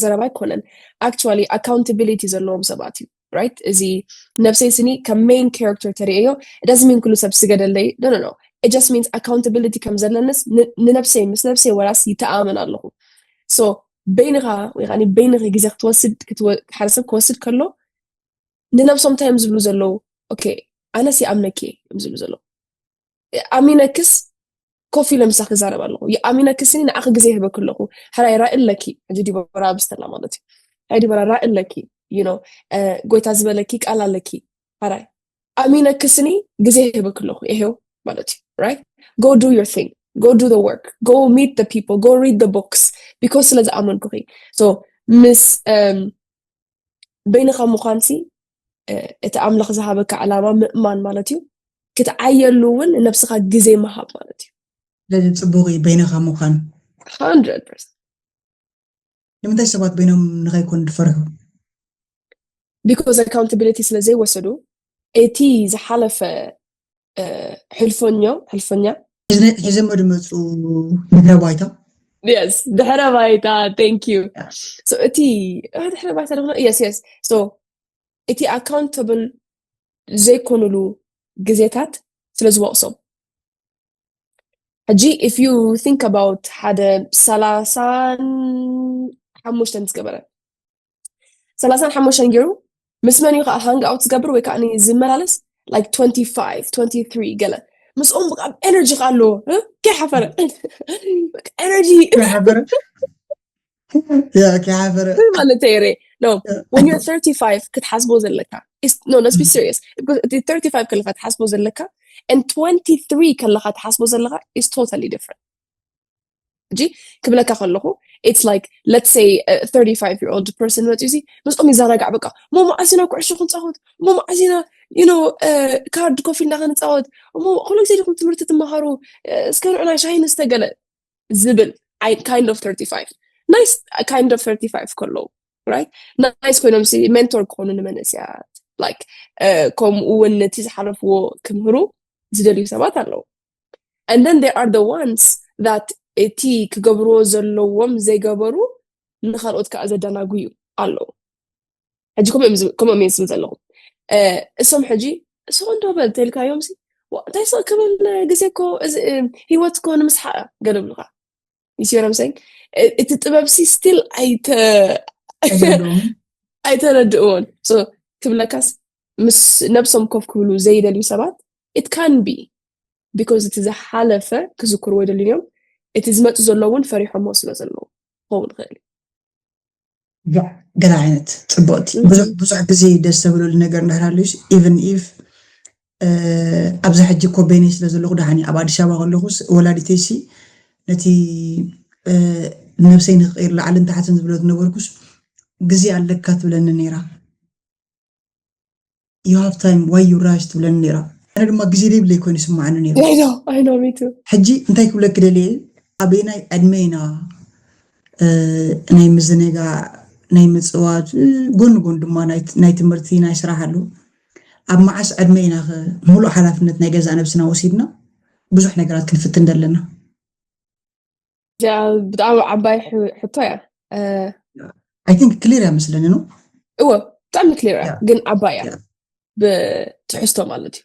ዘረባ ኣይኮነን actually accountability ዘለዎም ሰባት እዩ right እዚ ነብሰይ ስኒ ከም main character ተሪእዮ doesn't mean ኩሉ ሰብ ስገደለይ no no no It just means accountability ከም ዘለንስ ንነብሰይ ምስ ነብሰይ ወላስ ይተኣመን ኣለኹ። So በይንኻ ወይ ከዓ በይንኺ ግዜ ክትወስድ ሓደ ሰብ ክወስድ ከሎ ንነብሶም እንታይ እዮም ዝብሉ ዘለዉ? Okay ኣነስ ይኣምነኪ እዮም ዝብሉ ዘለዉ። ኣሚነክስ ኮፍ ኢለ ምሳኺ ክዛረብ ኣለኹ። ይኣሚነክስኒ ንዓኺ ግዜ ይህበኪ ኣለኹ። ሕራይ ራኢ ኣለኪ ሕጂ ዲቦራ ብስተላ ማለት እዩ። ሕራይ ዲቦራ ራኢ ኣለኪ you know ጎይታ ዝበለኪ ቃል ኣለኪ። ሕራይ ኣሚነክስኒ ግዜ ይህበኪ ኣለኹ። ይሄው ማለት እዩ። Right? Go do your thing. Go do the work. Go meet the people. Go read the books. Because ስለ ዝኣመንኩኺ። So ምስ በይንኻ ምዃንሲ እቲ ኣምላኽ ዝሃበካ ዕላማ ምእማን ማለት እዩ። ክትዓየሉ እውን ንነብስኻ ግዜ ምሃብ ማለት እዩ። ስለዚ ፅቡቕ እዩ በይንኻ ምዃን። hundred percent ንምንታይ ሰባት በይኖም ንኸይኮኑ ዝፈርሑ? Because accountability ስለ ዘይወሰዱ እቲ ዝሓለፈ ሕልፈኛ ሕልፈኛ ሒዘሞ ዝመፁ ድሕረ ባይታ yes ድሕረ ባይታ thank you። So እቲ ድሕረ ባይታ ድኾነ yes yes so እቲ accountable ዘይኮኑሉ ግዜታት ስለ ዝወቕሶም ሕጂ if you think about ሓደ ሰላሳን ሓሙሽተን ዝገበረ ሰላሳን ሓሙሽተን ገይሩ ምስ መን እዩ ከዓ hang out ዝገብር ወይ ከዓ ዝመላለስ like twenty five twenty three ገለ ምስኦም በቃ energy ከዓ ኣለዎ ከይሓፈረ energy ከይሓፈረ ከይሓፈረ ማለት ሬ no when you're thirty five ክትሓስቦ ዘለካ no let's be serious thirty five ከለካ ትሓስቦ ዘለካ and twenty three ከለካ ትሓስቦ ዘለካ is totally different ሕጂ ክብለካ ከለኹ it's like let's say thirty five year old person መፅኡ ዚ ምስኦም ይዘናጋዕ በቃ ሞ መዓስ ኢና ኩዕሾ ክንፃወት ሞ መዓስ ኢና you know card ኮፍ ኢልና ክንፃወት ሞ ኩሉ ግዜ ዲኹም ትምህርቲ ትመሃሩ እስከ ንዑና ሻሂ ንስተ ገለ ዝብል kind of thirty five nice kind of thirty five ከለዉ right nice ኮይኖም ሲ mentor ክኾኑ ንመንእሰያት like ከምኡ እውን ነቲ ዝሓለፍዎ ክምህሩ ዝደልዩ ሰባት ኣለዉ and then there are the ones that እቲ ክገብርዎ ዘለዎም ዘይገበሩ ንካልኦት ከዓ ዘደናጉዩ ኣለዉ ሕጂ ከምኦም እዮም ዝብል ዘለኹ እሶም ሕጂ እሶ እንዶ በል ተልካዮም ሲ እንታይ ስቕ ክብል ግዜ እኮ ህይወት እኮ ንምስሓቅ ገለ ብልካ you see what I'm saying እቲ ጥበብ ሲ still ኣይተ ኣይተረድእዎን ክብለካስ ምስ ነብሶም ኮፍ ክብሉ ዘይደልዩ ሰባት it can be because እቲ ዝሓለፈ ክዝክርዎ ይደልዩ እዮም እቲ ዝመፁ ዘሎ እውን ፈሪሖሞ ስለ ዘለዉ ክኸውን ይኽእል እዩ ገለ ዓይነት ፅቡቅቲ ብዙሕ ግዜ ደስ ተብለሉ ነገር እንዳህላለዩስ even if ኣብዚ ሕጂ ኮበይነይ ስለ ዘለኹ ደሓኒ ኣብ ኣዲስ ኣበባ ከለኹስ ወላዲተይሲ ነቲ ነብሰይ ንክቀይር ላዕልን ታሕትን ዝብለት ነበርኩስ ግዜ ኣለካ ትብለኒ ነይራ you have time why you rush ትብለኒ ነይራ ኣነ ድማ ግዜ ዘይብለይ ኮይኑ ይስማዓኒ ነይሩ I know me too ሕጂ እንታይ ክብለኪ ደልየ ኣበየናይ ዕድመ ኢና ናይ ምዝንጋዕ ናይ ምፅዋት ጎን ጎን ድማ ናይ ትምህርቲ ናይ ስራሕ ኣሎ ኣብ መዓስ ዕድመ ኢና ሙሉእ ሓላፍነት ናይ ገዛእ ነብስና ወሲድና ብዙሕ ነገራት ክንፍትን ዘለና ብጣዕሚ ዓባይ ሕቶ እያ I think clear እያ መስለኒ ነው እወ ብጣዕሚ clear እያ ግን ዓባይ እያ ብትሕዝቶ ማለት እዩ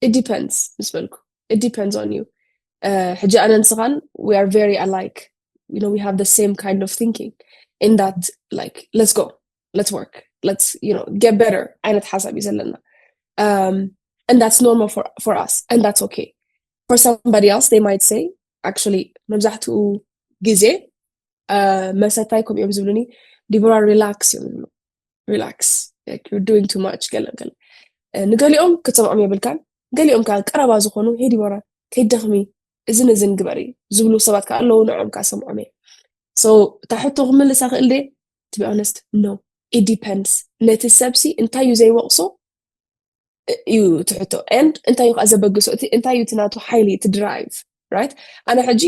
it depends ምስ በልኩ it depends on you ሕጂ ኣነ ንስኻን we are very alike you know we have the same kind of thinking in that like let's go let's work let's you know get better ዓይነት ሓሳብ እዩ ዘለና um, and that's normal for, for us and that's okay for somebody else they might say actually መብዛሕትኡ ግዜ መሰታይ ከምኡ እዮም ዝብሉኒ ዲቦራ relax እዮም ዝብሉ relax you're doing too much ገለ ገለ ንገሊኦም ክትሰምዖም የብልካን ገሊኦም ከዓ ቀረባ ዝኾኑ ሄ ዲቦራ ከይደኽሚ እዝን እዝን ግበሪ ዝብሉ ሰባት ከዓ ኣለዉ ንዕኦም ከዓ ሰምዖም እየ so እታ ሕቶ ክምልሳ ክእል ደ to be honest no it depends ነቲ ሰብሲ እንታይ እዩ ዘይወቕሶ እዩ ትሕቶ and እንታይ እዩ ከዓ ዘበግሶ እቲ እንታይ እዩ እቲ ናቱ ሓይሊ እቲ drive right ኣነ ሕጂ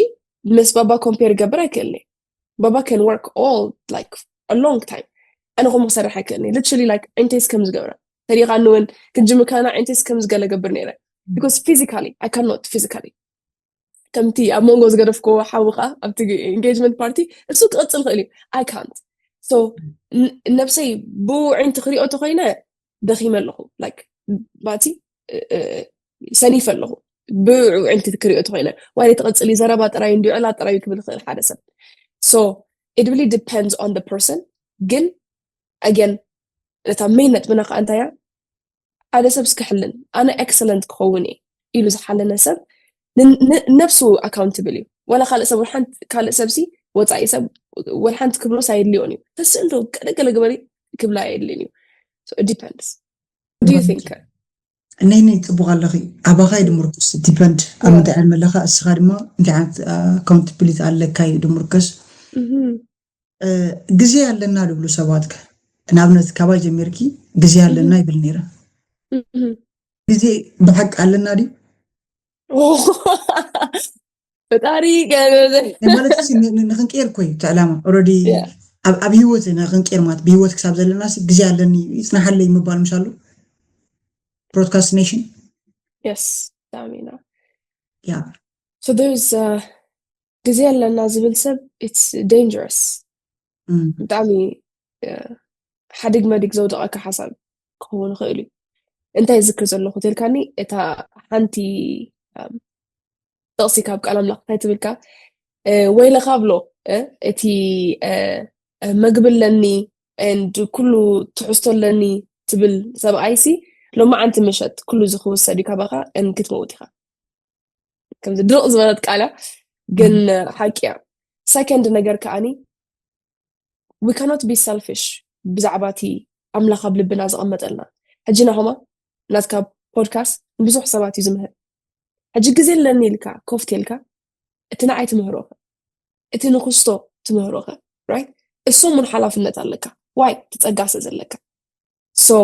ምስ ባባ compare ገብር ኣይክእልኒ ባባ can work all like a long time ኣነ ከምኡ ክሰርሕ ኣይክእልኒ literally like ዕንቴስ ከም ዝገብረ ተሪኻኒ እውን ክንጅምር ከለና ዕንቴስ ከም ዝገለ ገብር ነይረ because physically I cannot physically ከምቲ ኣብ መንጎ ዝገደፍክዎ ሓዊ ከዓ ኣብቲ engagement party እሱ ክቕፅል ክእል እዩ I can't so ነብሰይ ብኡ ዕንቲ ክሪኦ ተኮይነ ደኺመ ኣለኹ like ባቲ ሰኒፈ ኣለኹ። ብዕዕንቲ ክሪኦ ተኮይነ ዋይ ትቐፅሊ ዘረባ ጥራይ እንዲዩ ዕላ ጥራይ ክብል ክእል ሓደ ሰብ። So it really depends on the person። ግን again እታ main ነጥብና ከዓ እንታያ ሓደ ሰብ እስክሕልን ኣነ excellent ክኸውን እየ ኢሉ ዝሓለነ ሰብ ነብሱ accountable እዩ። ወላ ካልእ ሰብ ወልሓንቲ ካልእ ሰብሲ ወፃኢ ሰብ ወልሓንቲ ክብሎስ ኣየድልዮን እዩ። ተስእንዶ ገለገለ ግበሪ ክብላ ኣየድልን እዩ። It depends። Do you think? ነይ ነይ ፅቡቅ ኣለኺ። ኣባኻ እዩ ድምርኩስ depend ኣብ ምንታይ ዕድመ ኣለኻ እስኻ ድማ እንታይ ዓይነት accountability ኣለካ እዩ ድምርኩስ። ግዜ ኣለና ድብሉ ሰባት ከ ንኣብነት ካባይ ጀሚርኪ ግዜ ኣለና ይብል ነይረ። ግዜ ብሓቂ ኣለና ድዩ? ፈጣሪ ማለት ንክንቅየር እኮ እዩ እቲ ዕላማ። ኦረዲ ኣብ ህይወት ንክንቅየር ማለት ብህይወት ክሳብ ዘለና ግዜ ኣለኒ ይፅናሓለይ ምባል ምሻሉ procrastination yes ያ ግዜ ኣለና ዝብል ሰብ it's dangerous። ብጣዕሚ ሓዲግ መዲግ ዘውደቐካ ሓሳብ ክኸውን ይኽእል እዩ። እንታይ ዝክር ዘለኹ ተልካኒ እታ ሓንቲ ጥቕሲ ካብ ቃል ኣምላኽ እንታይ ትብልካ? ወይለኻ ብሎ እቲ መግቢ ኣለኒ and ኩሉ ትሕዝቶ ኣለኒ ትብል ሰብኣይሲ ሎማዓንቲ ምሸት ኩሉ እዚ ክውሰድ እዩ ካባኻ and ክትመውት ኢኻ። ከምዚ ድርቕ ዝበለት ቃል እያ ግን ሓቂ እያ። ሰከንድ ነገር ከዓኒ we cannot be selfish ብዛዕባ እቲ ኣምላኽ ኣብ ልብና ዘቐመጠልና። ሕጂ ናሆማ ናትካ ፖድካስት ንብዙሕ ሰባት እዩ ዝምህር። ሕጂ ግዜ ኣለኒ ኢልካ ኮፍት ኢልካ እቲ ንዓይ ትምህሮኸ እቲ ንክስቶ ትምህሮኸ right እሶም እውን ሓላፍነት ኣለካ። ዋይ ትጸጋ ስለ ዘለካ so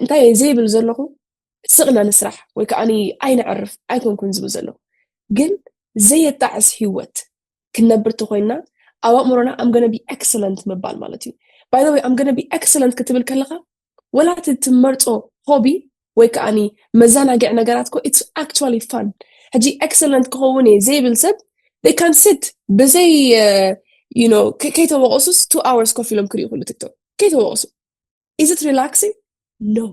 እንታይ ዘይብል ዘለኹ ስቕና ንስራሕ ወይ ከዓ ኣይንዕርፍ ኣይኮንኩን ዝብል ዘለኹ ግን ዘየጣዕስ ህይወት ክንነብር ተኮይንና ኣብ ኣእምሮና I'm gonna be excellent ምባል ማለት እዩ። By the way I'm gonna be excellent ክትብል ከለካ ወላ እቲ ትመርፆ ሆቢ ወይ ከዓ መዘናግዒ ነገራት ኮ it's actually fun። ሕጂ excellent ክኸውን እየ ዘይብል ሰብ they can sit ብዘይ you know ከይተወቀሱስ two hours ኮፍ ኢሎም ክሪኡ ክሉ ቲክቶክ ከይተወቀሱ is it relaxing? No።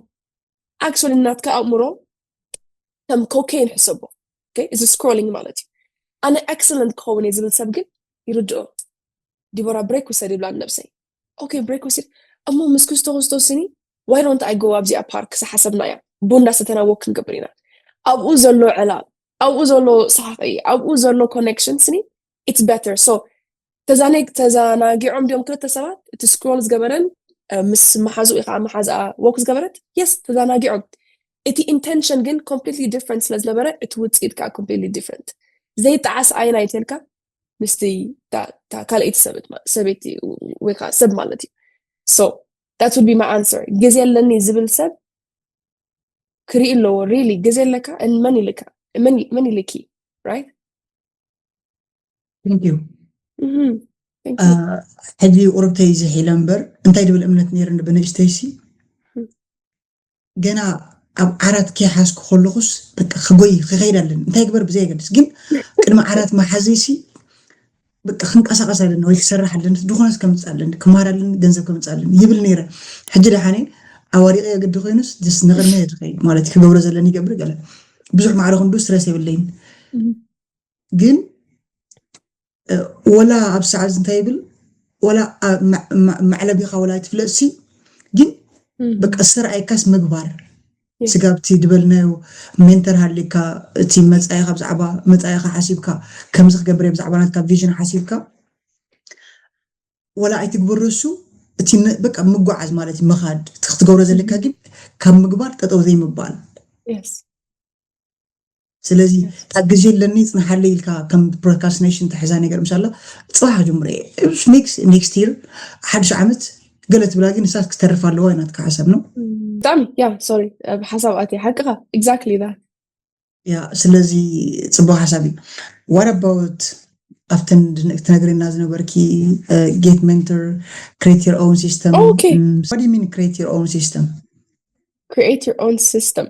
Actually ናትካ ኣእምሮ ከም ኮኬን ሕሰቦ እዚ scrolling ማለት እዩ። ኣነ excellent ክኸውን እየ ዝብል ሰብ ግን ይርድኦ። ዲቦራ break ውሰድ ይብላ ነብሰይ። Okay break ውሰድ እሞ ምስ ክስቶ ክስቶ ስኒ why don't I go ኣብዚኣ ፓርክ ዝሓሰብናያ ቦንዳ ሰተና ወክ ክንገብር ኢና። ኣብኡ ዘሎ ዕላል ኣብኡ ዘሎ ሳሕቂ ኣብኡ ዘሎ connection ስኒ it's better so ተዛናጊዖም ድዮም ክልተ ሰባት እቲ scroll ዝገበረን ምስ መሓዝኡ ከዓ መሓዝኣ ወክ ዝገበረት yes ተዛናጊዖም። እቲ intention ግን completely different ስለ ዝነበረ እቲ ውፅኢት ከዓ completely different። ዘይጠዓስ ኣየናይ ተልካ ምስቲ ካልኣይቲ ሰበይቲ ወይ ከዓ ሰብ ማለት እዩ። So that would be my answer። ግዜ ኣለኒ ዝብል ሰብ ክርኢ ኣለዎ። Really ግዜ ኣለካ? መን ኢልካ? መን ኢልኪ? Right? ሕጂ ቁርብተይ ዝሒለ እምበር እንታይ ድብል እምነት ነይርኒ ብንእሽተይሲ ገና ኣብ ዓራት ከይሓዝኩ ከለኹስ በቃ ክጎይ ክኸይድ ኣለኒ እንታይ ግበር ብዘየገድስ ግን ቅድሚ ዓራት መሓዘይሲ በቃ ክንቀሳቀስ ኣለኒ ወይ ክሰርሕ ኣለኒ ዝኾነስ ከምፅእ ኣለኒ ክማር ኣለኒ ገንዘብ ከምፅእ ኣለኒ ይብል ነይረ። ሕጂ ደሓነ ኣዋሪቀ ግዲ ኮይኑስ ስ ንቅድሚ ትኸይድ ማለት ክገብሮ ዘለኒ ይገብር ገለ ብዙሕ ማዕረ ክንዱ ስትረስ የብለይን ግን ወላ ኣብ ሰዓት እንታይ ይብል ወላ መዕለቢኻ ወላ ትፍለጥሲ ግን በቃ ዝተረኣየካስ ምግባር ስጋብቲ ዝበልናዮ ሜንተር ሃሊካ እቲ መፃኢኻ ብዛዕባ መፃኢኻ ሓሲብካ ከምዚ ክገብር ብዛዕባ ናትካ ቪዥን ሓሲብካ ወላ ኣይትግበሮ እሱ እቲ በቃ ምጓዓዝ ማለት እዩ መኻድ እቲ ክትገብሮ ዘለካ ግን ካብ ምግባር ጠጠው ዘይምባል ስለዚ ካብ ግዜ ኣለኒ ፅንሓለይ ኢልካ ከም procrastination ተሕዛ ነገር ምሳላ ፅባሕ ጀምረ next year ሓድሽ ዓመት ገለ ትብላ ግን ንሳት ክተርፍ ኣለዋ ናትካ ሓሳብ ነው ብጣዕሚ ያ sorry ሓሳብ ኣትየ ሓቅኻ exactly that ያ ስለዚ ፅቡቅ ሓሳብ እዩ። What about ኣብተን ትነግርና ዝነበርኪ get mentor create your own system okay what do you mean create your own system create your own system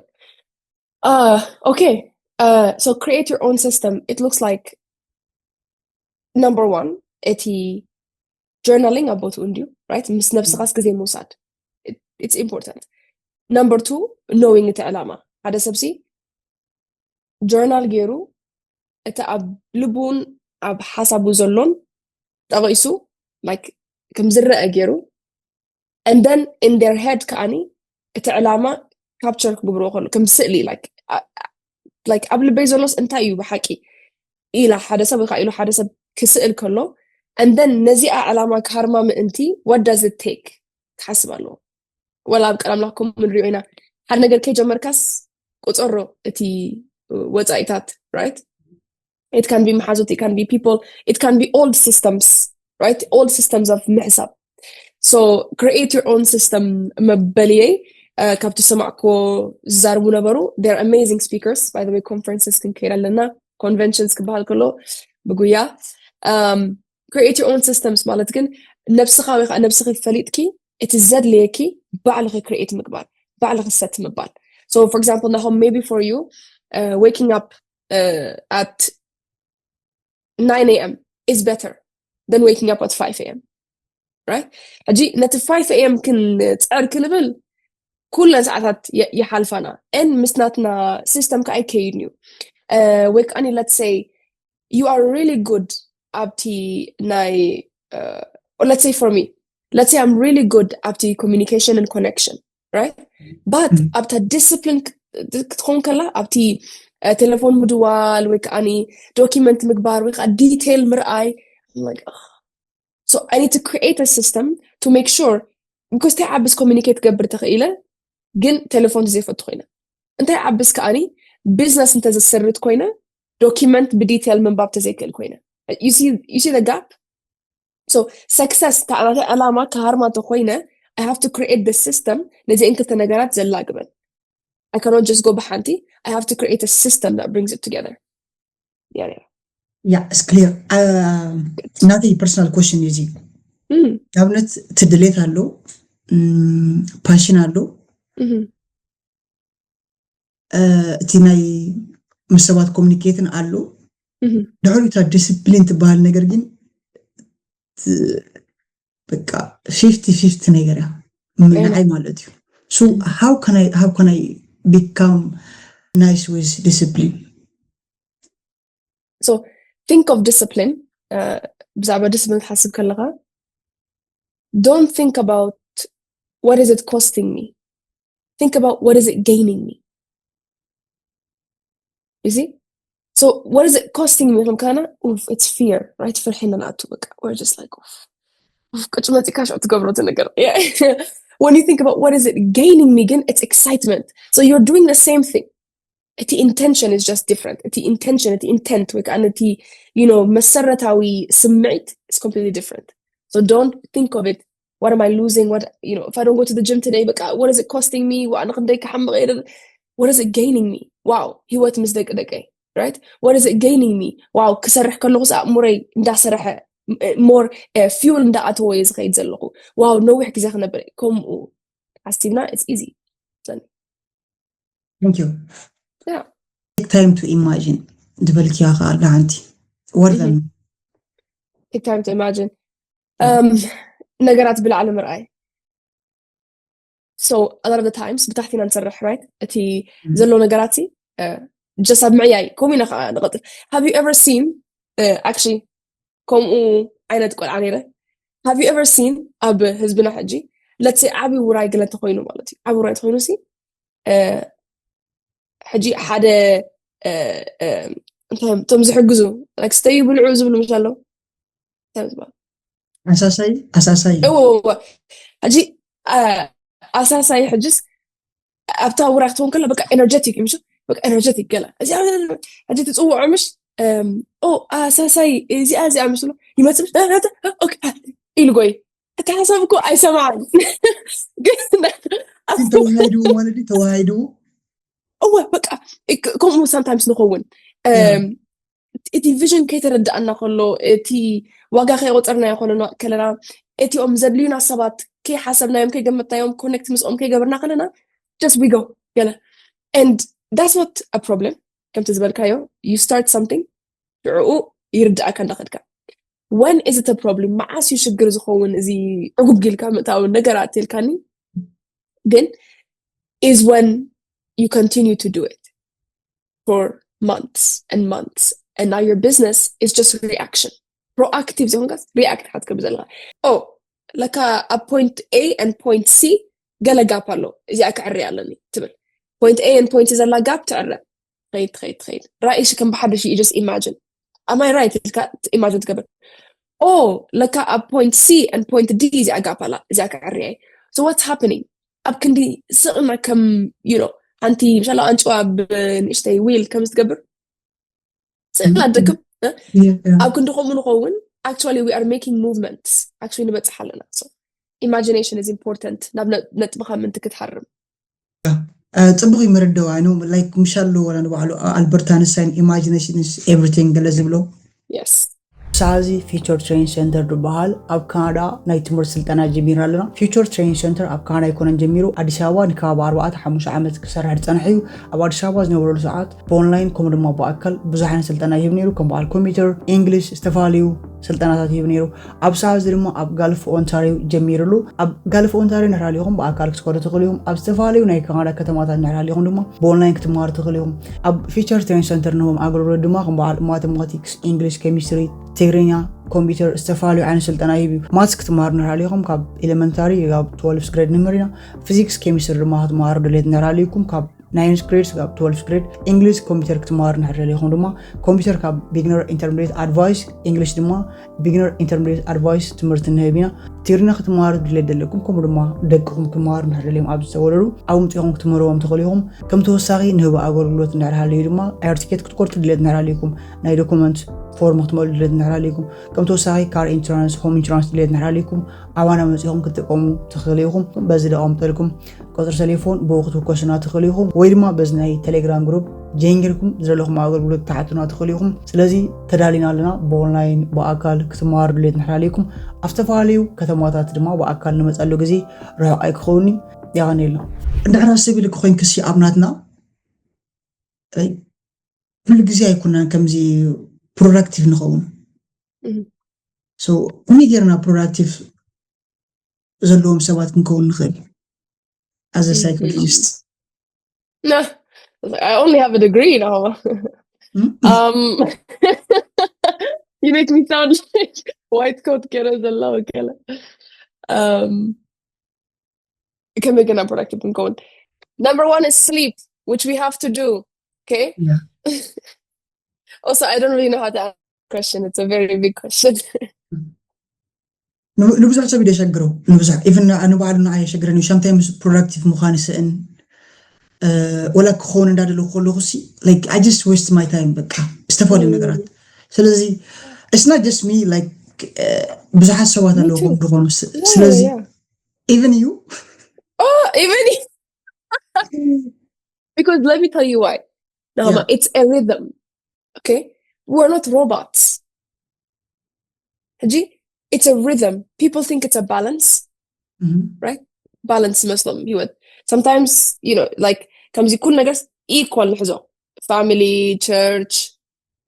uh okay uh so create your own system it looks like number one እቲ journaling ኣብ ቦትኡ እንድዩ right ምስ ነብስኻስ ግዜ ምውሳድ it's important number two knowing እቲ ዕላማ ሓደ ሰብሲ journal ገይሩ እቲ ኣብ ልቡን ኣብ ሓሳቡ ዘሎን ጠቒሱ like ከም ዝረአ ገይሩ and then in their head ከዓኒ እቲ ዕላማ capture ክግብርዎ ከሎ ከም ስእሊ like ኣብ ልበይ ዘሎስ እንታይ እዩ ብሓቂ ኢላ ሓደ ሰብ ወይ ከዓ ኢሉ ሓደ ሰብ ክስእል ከሎ and then ነዚኣ ዕላማ ክሃርማ ምእንቲ what does it take ክሓስብ ኣለዎ። ወላ ኣብ ቀላም ላኩም ንሪኦ ኢና ሓደ ነገር ከይጀመርካስ ቁፀሮ እቲ ወፃኢታት right it can be መሓዙት it can be people it can be old systems right old systems of ምሕሳብ so create your own system መበልየይ ካብቲ ዝሰማዕክዎ ዝዛርቡ ነበሩ they're amazing speakers by the way conferences ክንከይድ ኣለና conventions ክበሃል ከሎ ብጉያ create your own systems ማለት ግን ነብስኻ ወይ ከዓ ነብስኺ ፈሊጥኪ እቲ ዘድልየኪ ባዕልኺ create ምግባር ባዕልኺ set ምባል so for example ናሆም maybe for you uh, waking up uh, at nine a.m. is better than waking up at five a.m. right ሕጂ ነቲ five a.m. ክንፅዕር ክንብል ኩለን ሰዓታት ይሓልፋና and ምስ ናትና system ከዓ ኣይከይድን እዩ ወይ ከዓኒ let's say you are really good ኣብቲ ናይ let's say for me let's say I'm really good ኣብቲ communication and connection right but ኣብታ discipline ክትኾን ከላ ኣብቲ ቴሌፎን ምድዋል ወይ ከዓኒ document ምግባር ወይ ከዓ detail ምርኣይ so I need to create a system to make sure because እንታይ ዓብስ communicate ገብር ተኽኢለ ግን ቴሌፎን ዘይፈቱ ኮይነ እንታይ ዓብስ ከዓኒ business እንተዘሰርት ኮይነ document ብ detail ምንባብ ተዘይክእል ኮይነ you see the gap so success ተዓላተ ዕላማ ክሃርማ ተኮይነ I have to create the system ነዚአን ክልተ ነገራት ዘላግበን I cannot just go ብሓንቲ I have to create a system that brings it together yeah yeah yeah it's clear ናተይ personal question እዚ ንኣብነት ትድሌት ኣሎ passion ኣሎ እቲ ናይ ምስ ሰባት communicate ን ኣሎ ድሕሪኡ እታ discipline ትበሃል ነገር ግን በቃ fifty fifty ነገር እያ ምንዓይ ማለት እዩ so how can I how can I become nice with discipline so think of discipline ብዛዕባ discipline ክትሓስብ ከለካ don't think about what is it costing me think about what is it gaining me you see so what is it costing me ከም ካና it's fear right ፍርሒ ንኣቱ በቃ we're just like ቅጭ መፂካ ሸው ትገብሮ ነገር when you think about what is it gaining me ግን it's excitement so you're doing the same thing እቲ intention is just different እቲ intention እቲ intent ወይ ከዓ ነቲ you know መሰረታዊ ስምዒት is completely different so don't think of it what am I losing what you know if I don't go to the gym today በቃ what is it costing me ዋዕ ንክንደይ ክሓምቕ የለ what is it gaining me wow ህይወት ምስ ደቂ ደቀይ right what is it gaining me wow ክሰርሕ ከለኹስ ኣእምሮይ እንዳሰረሐ more fuel እንዳኣተወ እየ ዝኸይድ ዘለኹ wow ነዊሕ ግዜ ክነብር ከምኡ ሓሲብና it's easy Thank you. Yeah. Take time to imagine ዝበልክያ ከዓ ኣላ ሓንቲ ወርደን take time to imagine um, ነገራት ብላዕሊ ምርኣይ so a lot of the times ብታሕቲ ኢና ንሰርሕ right እቲ ዘሎ ነገራት just ኣብ ምዕያይ ከምኡ ኢና ከዓ ንቐጥል have you ever seen actually ከምኡ ዓይነት ቆልዓ ነይረ have you ever seen ኣብ ህዝብና ሕጂ let's say ዓብዪ ውራይ ገለ እንተኮይኑ ማለት እዩ ዓብዪ ውራይ እንተኮይኑ ሲ ሕጂ ሓደ እንታይ እዮም እቶም ዝሕግዙ like ስተዩ ብልዑ ዝብሉ ምሽ ኣለዉ እንታይ እዮም ዝበሃሉ ኣሳሳይ ኣሳሳይ እዎ እዎ ሕጂ ኣሳሳይ ሕጅስ ኣብታ ውራይ ክትኮን ከላ በቃ energetic እዩ ምሽ በቃ energetic ገላ እዚ ሕጂ ትፅውዖ ምሽ ኦ ኣሳሳይ እዚኣ እዚኣ ምስሉ ይመፅእ ኢሉ ጎይ እቲ ሓሳብ እኮ ኣይሰማዕን ግን ተዋሃይድዎ ማለት እዩ ተዋሃይድዎ እወ በቃ ከምኡ sometimes ንኸውን እቲ vision ከይተረዳእና ከሎ እቲ ዋጋ ከይቆፀርናዮ ከለና ከለና እቲኦም ዘድልዩና ሰባት ከይሓሰብናዮም ከይገመትናዮም connect ምስኦም ከይገበርና ከለና just we go ገለ and that's not a problem ከምቲ ዝበልካዮ you start something ሽዕኡ ይርዳእካ እንዳኸድካ when is it a problem መዓስ እዩ ሽግር ዝኸውን እዚ ዕጉብ ጊልካ ምእታው ነገር ኣትልካኒ ግን is when you continue to do it for months and months, and now your business is just reaction. Proactive ዝኾንካስ react ኢኻ ትገብር ዘለኻ። ኦ ለካ ኣብ point A and point C ገለ gap ኣሎ፣ እዚኣ ክዕሪ ኣለኒ ትብል። Point A and point C ዘላ gap ትዕረ፣ ትኸይድ ትኸይድ ትኸይድ። ራእይሽ ከም ብሓድሽ you just imagine. Am I right ኢልካ imagine ትገብር። ኦ ለካ ኣብ point C and point D እዚኣ gap ኣላ፣ እዚኣ ክዕሪ እየ። So what's happening? ኣብ ክንዲ ስቕና ከም you know ሓንቲ ምሻላ ኣንጭዋ ብንእሽተይ wheel ከም ዝትገብር ስቕና ደክም ኣብ ክንዲ ከምኡ ንኸውን። Actually we are making movements. Actually ንበፅሕ ኣለና። So imagination is important ናብ ነጥብኻ ምንቲ ክትሃርም። ፅቡቅ ይምርደው ኣይኖ like ምሻሎ ወላ ንባዕሉ ኣልበርት ኣንስታይን imagination is everything ገለ ዝብሎ። Yes. ሳዚ future training center ዝበሃል ኣብ ካናዳ ናይ ትምህርቲ ስልጠና ጀሚርና ኣለና። Future training center ኣብ ካናዳ ኣይኮነን ጀሚሩ፣ ኣዲስ ኣበባ ንከባቢ ኣርባዕተ ሓሙሽተ ዓመት ክሰርሕ ዝፀንሐ እዩ። ኣብ ኣዲስ ኣበባ ዝነበረሉ ሰዓት ብኦንላይን ከምኡ ድማ ብኣካል ብዙሕ ዓይነት ስልጠና ይህብ ነይሩ። ከም በዓል ኮምፒውተር፣ ኢንግሊሽ፣ ዝተፈላለዩ ስልጠናታት ይህብ ነይሩ። ኣብ ሳዚ ድማ ኣብ ጋልፍ ኦንታሪዮ ጀሚርሉ። ኣብ ጋልፍ ኦንታሪዮ ንሕራሊኹም ብኣካል ክትከዱ ትኽእሉ ኢኹም። ኣብ ዝተፈላለዩ ናይ ካናዳ ከተማታት ንሕራሊኹም ድማ ብኦንላይን ክትመሃሩ ትኽእሉ ኢኹም። ኣብ future training center ንህቦም ኣገልግሎት ድማ ከም በዓል ማቴማቲክስ፣ ኢንግሊሽ፣ ኬሚስትሪ፣ ትግርኛ፣ ኮምፒውተር ዝተፈላለዩ ዓይነት ስልጠና ይህብ እዩ። ማትስ ክትመሃሩ ንሕራሊኹም ካብ elementary ካብ twelfth grade ንምህር ኢና። ፊዚክስ፣ ኬሚስትሪ ድማ ክትመሃሩ ድሌት ንሕራሊኩም ካብ ninth grade ካብ twelfth grade። ኢንግሊሽ ኮምፒውተር ክትመሃሩ ንሕራሊኹም ድማ ኮምፒውተር ካብ beginner intermediate advice፣ ኢንግሊሽ ድማ beginner intermediate advice ትምህርቲ ንህብ ኢና። ትግርኛ ክትመሃሩ ድሌት ዘለኩም ከምኡ ድማ ደቅኹም ክመሃሩ ንሕራሊዮም ኣብ ዝተወለዱ ኣብ ምፅኹም ክትምህርዎም ትኽእሉ ኢኹም። ከም ተወሳኺ ንህቦ ኣገልግሎት እንድሕር ሃልዩ ድማ air ticket ክትቆርፁ ድሌት እንድሕር ሃልዩኩም ናይ document form ክትመልኡ ድሌት እንድሕር ሃልዩኩም ከም ተወሳኺ car insurance፣ home insurance ድሌት እንድሕር ሃልዩኩም ኣባና መፂኹም ክትጥቀሙ ትኽእሉ ኢኹም። በዚ ደቐምጠልኩም ቁፅሪ ቴሌፎን ብኡ ክትውከሱና ትኽእሉ ኢኹም ወይ ድማ በዚ ናይ ቴሌግራም ግሩፕ ጀንጊርኩም ዝደለኹም ኣገልግሎት ክትሓቱና ትኽእሉ ኢኹም። ስለዚ ተዳሊና ኣለና። ብኦንላይን ብኣካል ክትመሃሩ ድሌት እንድሕር ሃልዩኩም ኣብ ዝተፈላለዩ ከተማታት ድማ ብኣካል ንመፀሉ ግዜ ርሑቕ ኣይክኸውን እዩ። የቐንየልና። እንድሕር ሰብ ኢልክ ኮይንክሲ ኣብ ናትና ኩሉ ግዜ ኣይኮናን ከምዚ productive ንኸውን። ከመይ ጌርና productive ዘለዎም ሰባት ክንከውን ንኽእል? As a psychologist. No, I only have a degree now. Um, you make me sound like white coat ገለ ዘለዉ ገለ። Um, ከመይ ገና productive ክንከውን? Number one is sleep, which we have to do. Okay? Yeah. Also, I don't really know how to answer the question. It's a very big question. ንብዙሕ ሰብ ይደሸግረው ንብዙሕ even ንባዕሉ ንዓ የሸግረን እዩ። Sometimes productive ምዃን ይስእን። ወላ ክኸውን እንዳደለኩ ከለኩ like I just waste my time በቃ ዝተፈላለዩ ነገራት። ስለዚ it's not just me like ብዙሓት ሰባት ኣለዉ ከምኡ ዝኾኑ። ስለዚ even you oh, even because let me tell you why. Now, it's a rhythm. Okay? We're not robots. ሕጂ it's a rhythm. People think it's a balance, right? Balance መስሎም ህይወት. Sometimes you know like ከምዚ ኩሉ ነገር equal ንሕዞ፣ family፣ church፣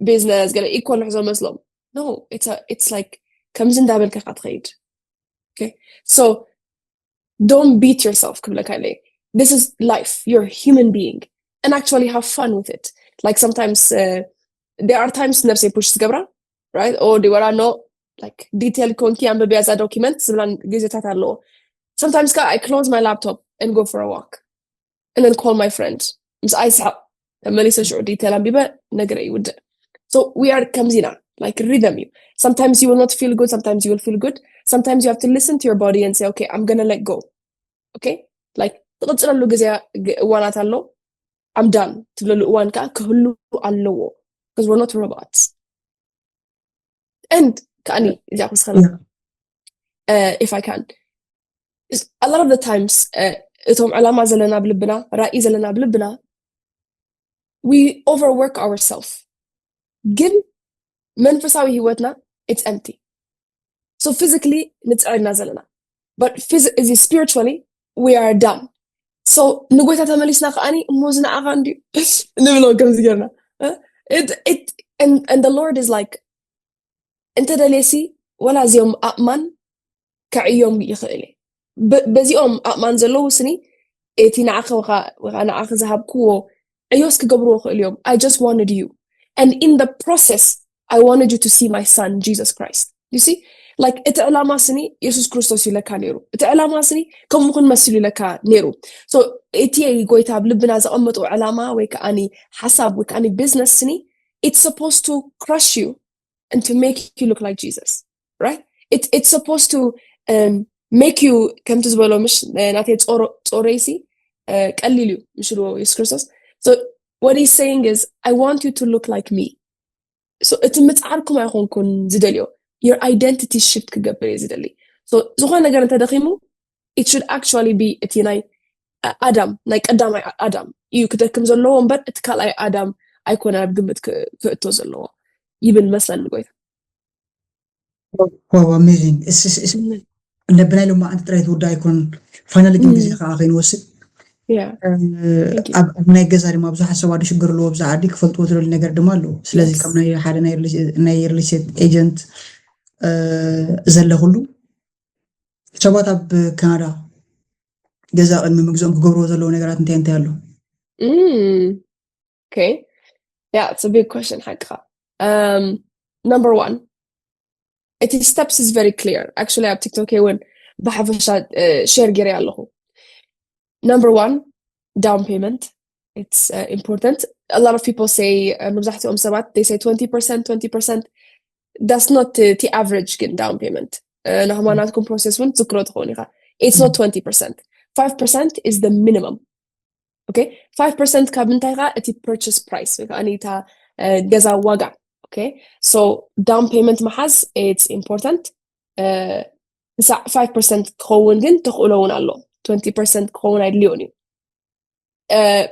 business ገለ equal ንሕዞ መስሎም። No, it's a it's like ከምዚ እንዳበልካ ኢኻ ትኸይድ። Okay? So don't beat yourself ክብለካ ኢለ። This is life. You're a human being and actually have fun with it. Like sometimes uh, there are times ነብሰይ push ዝገብራ right or ወላ no like detail ኮንኪ ኣንብብያ እዛ document ዝብላ ግዜታት ኣለዎ። Sometimes ከ I close my laptop and go for a walk and then call my friend. ምስኣ ይስሕቕ፣ ተመሊሰ ሽዑ detail ኣንቢበ ነገረ ይውድእ። So we are ከምዚና like rhythm እዩ። Sometimes you will not feel good, sometimes you will feel good. Sometimes you have to listen to your body and say okay, I'm gonna let go. Okay? Like ትቕፅለሉ ግዜ እዋናት ኣሎ። I'm done ትብለሉ እዋን ከዓ ክህሉ ኣለዎ because we're not robots. And ከዓኒ እዚኣ ክስኸና if I can, a lot of the times እቶም ዕላማ ዘለና ብልብና፣ ራእይ ዘለና ብልብና, we overwork ourselves. ግን መንፈሳዊ ህይወትና it's empty. So physically ንፅዕር ኢና ዘለና, but እዚ spiritually we are done. So ንጎይታ ተመሊስና ከዓኒ እሞ እዚ ንዓኻ እንድዩ ንብሎ ከምዚ ጌርና። And the Lord is like እንተደልየሲ ወላ እዚኦም ኣእማን ከዕዮም ይኽእል እየ። በዚኦም ኣእማን ዘለዉ ስኒ እቲ ንዓኺ ወይ ከዓ ንዓኺ ዝሃብክዎ ዕዮስ ክገብርዎ ክእል እዮም። I just wanted you, and in the process I wanted you to see my son Jesus Christ. You see, like, እቲ ዕላማ ስኒ የሱስ ክርስቶስ እዩ ለካ ነይሩ። እቲ ዕላማ ስኒ ከምኡ ክንመስል እዩ ለካ ነይሩ። So እቲ ጎይታ ኣብ ልብና ዘቐመጦ ዕላማ ወይ ከዓኒ ሓሳብ ወይ ከዓኒ ቢዝነስ ስኒ, it's supposed to crush you and to make you look like Jesus, right? It, it's supposed to, um, make you, ከምቲ ዝበሎ ምሽ ናተይ ጾረይሲ ቀሊል እዩ ምሽ ኢልዎ የሱስ ክርስቶስ። So what he's saying is, I want you to look like me. So እቲ ምፅዓርኩም ኣይኮንኩን ዝደልዮ, your identity shift ክገብር እየ ዝደሊ። So ዝኾነ ነገር እንተደኺሙ, it should actually be እቲ ናይ ኣዳም, ናይ ቀዳማይ ኣዳም እዩ ክደክም ዘለዎ እምበር እቲ ካልኣይ ኣዳም ኣይኮነ ኣብ ግምት ክእቶ ዘለዎ ይብል መስለኒ ጎይታ። Wow, amazing. ነብናይ ሎማዓንቲ ጥራይ ትውዳ ኣይኮን፣ ፋይናል ግን ግዜ ከዓ ከይንወስድ ኣብ ናይ ገዛ ድማ ብዙሓት ሰባት ዝሽገሩ ኣለዎ ኣብዚ ዓዲ ክፈልጥዎ ዝደሊ ነገር ድማ ኣለዎ። ስለዚ ከም ናይ ሓደ ናይ ሪል ስቴት ኤጀንት ዘለኩሉ ሰባት ኣብ ካናዳ ገዛ ቅድሚ ምግዝኦም ክገብርዎ ዘለዎ ነገራት እንታይ እንታይ ኣሎ? Okay, yeah, it's a big question ሓቅኻ። Number one, እቲ steps is very clear. Actually ኣብ ቲክቶክ እውን ብሓፈሻ share ገይረ ኣለኹ። Number one, down payment. It's important. A lot of people say, መብዛሕትኦም ሰባት they say twenty percent, twenty percent. That's not the average ግን down payment. ናትኩም process እውን ትዝክሮ ትኸውን ኢኻ። It's not twenty percent. Five percent is the minimum. Okay, five percent ካብ ምንታይ? ከ እቲ purchase price ወይ ከዓ እታ ገዛ ዋጋ። Okay, so down payment ምሓዝ it's important. ክሳዕ five percent ክኸውን ግን ተኽእሎ እውን ኣሎ። Twenty percent ክኸውን ኣይድልዮን እዩ።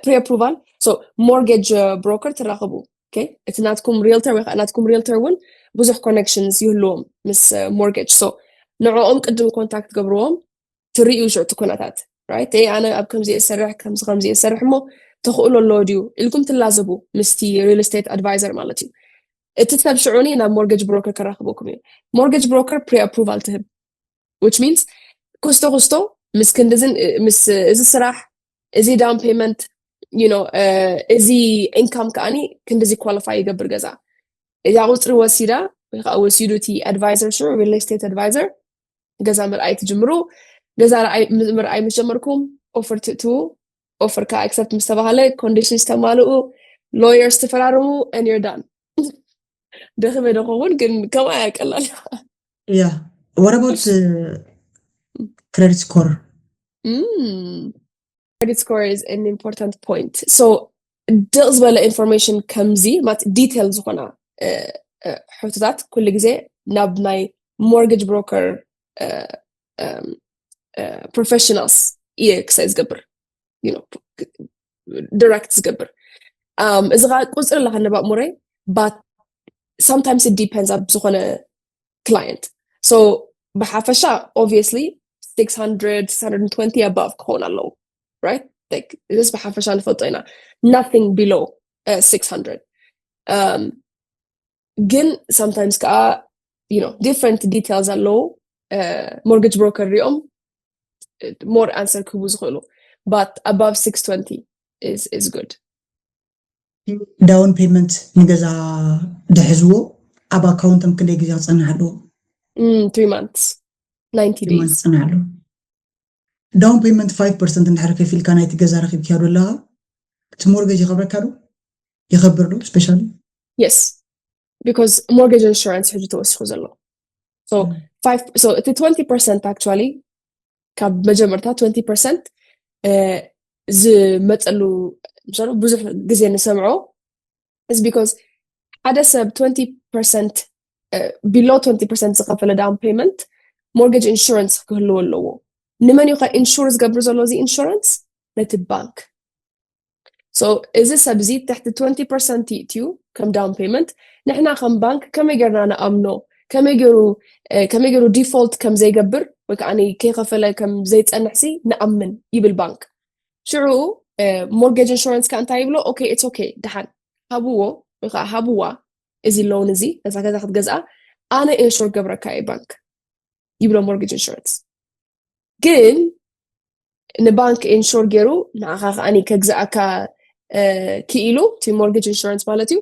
Pre approval, so mortgage broker ትራኽቡ። Okay, እቲ ናትኩም realtor ወይ ከዓ ናትኩም realtor እውን ብዙሕ connections ይህልዎም ምስ mortgage. So ንዕኦም ቅድም contact ገብርዎም፣ ትርእዩ ሽዑ እቲ ኩነታት፣ right? ኣነ ኣብ ከምዚ እየ ዝሰርሕ፣ ከምዚ ከምዚ እየ ዝሰርሕ እሞ ተኽእሎ ኣለዎ ድዩ ኢልኩም ትላዘቡ ምስቲ real estate advisor ማለት እዩ። እቲ ሰብ ሽዑ ናብ mortgage broker ከራኽበኩም እዩ። Mortgage broker pre approval ትህብ, which means ክስቶ ክስቶ ምስ ክንድዝን ምስ እዚ ስራሕ፣ እዚ down payment, you know, እዚ income ከዓኒ ክንድዚ qualify ይገብር ገዛ። እዛ ቁፅሪ ወሲዳ ወይ ከዓ ወሲዱ እቲ advisor ሽዑ real estate advisor ገዛ ምርኣይ ትጅምሩ። ገዛ ምርኣይ ምስ ጀመርኩም offer ትእትዉ። Offer ከዓ accept ምስ ተባሃለ፣ conditions ተማልኡ፣ lawyers ትፈራርሙ and you're done. ደኺመ ዶ ክኸውን ግን ከምኣ እያ ቀላል። Yeah, what about credit score? Credit score is an important point. So ድቕ ዝበለ information ከምዚ ማለት detail ዝኾና ሕቶታት ኩሉ ግዜ ናብ ናይ mortgage broker professionals እየ ክሳይ ዝገብር, you know, direct ዝገብር። እዚ ከዓ ቁፅሪ ኣለካ ነባእ ሙረይ, but sometimes it depends ኣብ ዝኾነ client. So ብሓፈሻ obviously six hundred, six hundred twenty above ክኸውን ኣለዎ, right? Like this ብሓፈሻ ንፈልጦ ኢና, nothing below six hundred. ግን sometimes ከዓ, you know, different details ኣለዉ. Mortgage broker ሪኦም more answer ክህቡ ዝኽእሉ, but above six twenty is is good. Down payment ንገዛ ድሕዝዎ ኣብ ኣካውንቶም ክንደይ ግዜ ክፀንሕ ኣለዎ? Three months, ninety days. ክፀንሕ ኣለዎ። Down payment five percent እንድሕር ከፊልካ ናይቲ ገዛ ረኪብካዮ ዶ ኣለካ? እቲ mortgage ይኸብረካ ዶ? ይኸብር ዶ specially? Yes, because mortgage insurance ሕጂ ተወሲኹ ዘሎ. So five, so እቲ twenty percent actually ካብ መጀመርታ twenty percent ዝመፀሉ ብዙሕ ግዜ ንሰምዖ is because ሓደ ሰብ twenty percent, below twenty percent ዝኸፈለ down payment mortgage insurance ክህልዎ ኣለዎ። ንመን እዩ ከ insure ዝገብር ዘሎ እዚ insurance? ነቲ ባንክ። So እዚ ሰብ እዚ ትሕቲ twenty percent ይእትዩ ከም down payment። ንሕና ከም ባንክ ከመይ ጌርና ንኣምኖ? ከመይ ገይሩ ከመይ ገይሩ default ከም ዘይገብር ወይ ከዓ ከይከፈለ ከም ዘይፀንሕሲ ንኣምን ይብል ባንክ። ሽዑ mortgage insurance ከዓ እንታይ ይብሎ? Okay, it's okay, ደሓን ሃብዎ ወይ ከዓ ሃብዋ እዚ loan እዚ ነዛ ገዛ ክትገዝኣ ኣነ insure ገብረካ እየ ባንክ ይብሎ mortgage insurance። ግን ንባንክ ኢንሹር ገይሩ ንዓኻ ከዓኒ ከግዛኣካ ክኢሉ እቲ ሞርጌጅ ኢንሹራንስ ማለት እዩ።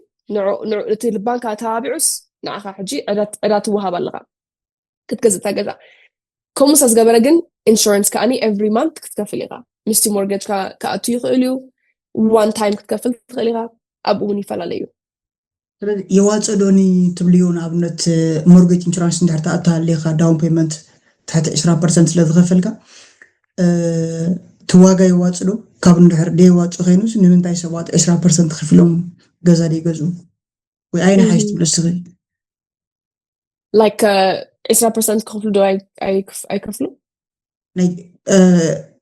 እቲ ባንክ ኣተባቢዑስ ንዓኻ ሕጂ ዕዳ ትወሃብ ኣለኻ ክትገዝእ እታ ገዛ። ከምኡ ስለ ዝገበረ ግን ኢንሹራንስ ከዓኒ ኤቭሪ ማንት ክትከፍል ኢኻ። ምስቲ ሞርጌጅ ክኣቱ ይኽእል እዩ። ዋን ታይም ክትከፍል ትኽእል ኢኻ። ኣብኡ እውን ይፈላለ እዩ። ስለዚ የዋፅእ ዶኒ ትብልዮ ንኣብነት ሞርጌጅ ኢንሹራንስ እንድሕር ተኣታ ኣለካ ዳውን ፔመንት ትሕቲ ዕስራ ፐርሰንት ስለ ዝኸፈልካ እቲ ዋጋ የዋፅእ ዶ? ካብ እንድሕር ደየዋፅእ ኮይኑስ ንምንታይ ሰባት ዕስራ ፐርሰንት ከፊሎም ገዛ ደይገዝኡ? ወይ ኣይነ ሓይሽ ትብሎ እስኺ? ላይክ ዕስራ ፐርሰንት ክኽፍሉ ዶ ኣይከፍሉ?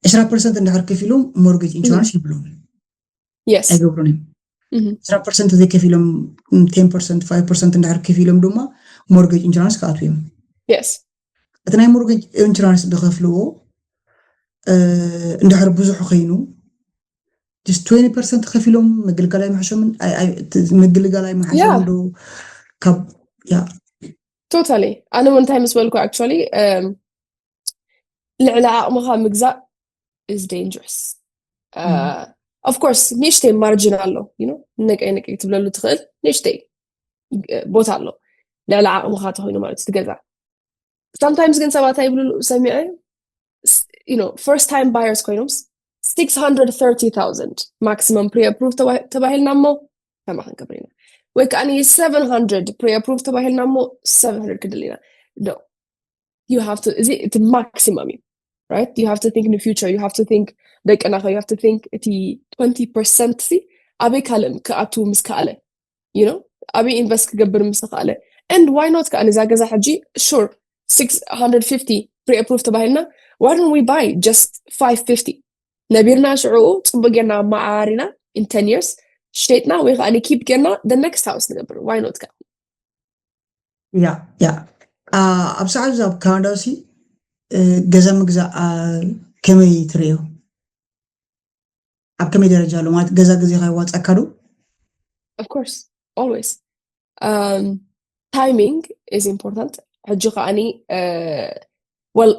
ዕስራ ፐርሰንት እንድሕር ከፊሎም ሞርጌጅ ኢንሹራንስ ይብሎም የስ ኣይገብሩን እዮም። ዕስራ ፐርሰንት ዘይከፊሎም ቴን ፐርሰንት ፋይቭ ፐርሰንት እንድሕር ከፊሎም ድማ ሞርጌጅ ኢንሹራንስ ክኣትዉ እዮም። የስ እቲ ናይ ሞርጌጅ ኢንሹራንስ ዝኸፍልዎ እንድሕር ብዙሕ ኮይኑ ትዌንቲ ፐርሰንት ከፊሎም ምግልጋል ኣይምሕሾምን? ምግልጋል ኣይምሓሾምን ዶ? ካብ ያ ቶታሊ ኣነ እውን እንታይ ምስ በልኩ ኣክቹዋሊ ልዕሊ ዓቕምኻ ምግዛእ is dangerous። Of course ንእሽተይ ማርጅን ኣሎ ነቀይ ነቀይ ትብለሉ ትኽእል ንእሽተይ ቦታ ኣሎ ልዕሊ ዓቕምኻ ተኮይኑ ማለት ትገዛ። Sometimes ግን ሰባት ኣይብሉ ሰሚዐ first time buyers ኮይኖም six hundred thirty thousand maximum pre approve ተባሂልና እሞ ከማ ክንገብር ኢና ወይ ከዓ seven hundred pre approve ተባሂልና እሞ seven hundred ክድል ኢና። No you have to እዚ እቲ ማክሲመም እዩ። Right you have to think in the future you have to think ደቅና you have to think እቲ twenty percent ሲ ኣበይ ካልእ ክኣቱ ምስ ከኣለ you know ኣበይ ኢንቨስት ክገብር ምስ ከኣለ and why not ከዓ ነዛ ገዛ ሕጂ sure six hundred fifty pre approve ተባሂልና why don't we buy just five fifty ነቢርና ሽዑኡ ፅቡቅ ጌርና ኣመዓራሪና in ten years ሸጥና ወይ ከዓ keep ጌርና the next house ንገብር why not ከዓ ያ ያ ኣብ ሰዓት ኣብ ካናዳ ሲ ገዛ ምግዛእ ከመይ ትርእዮ? ኣብ ከመይ ደረጃ ኣሎ ማለት ገዛ ገዚእካ የዋፅኣካ ዶ? Of course always timing is important። ሕጂ ከዓኒ well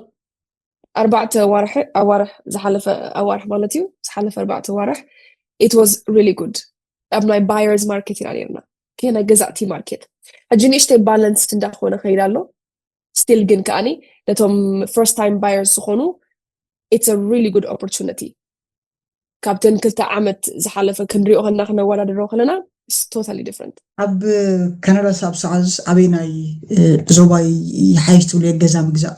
ኣርባዕተ ኣዋርሕ ኣዋርሕ ዝሓለፈ ኣዋርሕ ማለት እዩ ዝሓለፈ ኣርባዕተ ኣዋርሕ it was really good ኣብ ናይ buyers market ኢና ነርና ከ ናይ ገዛእቲ ማርኬት ሕጂ ንእሽተይ ባላንስድ እንዳኾነ ከይዳ ኣሎ። Still ግን ከዓኒ ነቶም first time buyers ዝኾኑ it's really good opportunity። ካብተን ክልተ ዓመት ዝሓለፈ ክንሪኦ ከና ክነወዳድሮ ከለና totally different። ኣብ ካናዳ ሳብ ሰዓዝ ኣበይ ናይ ዞባ ይሓይሽ ትብሉ ገዛ ምግዛእ?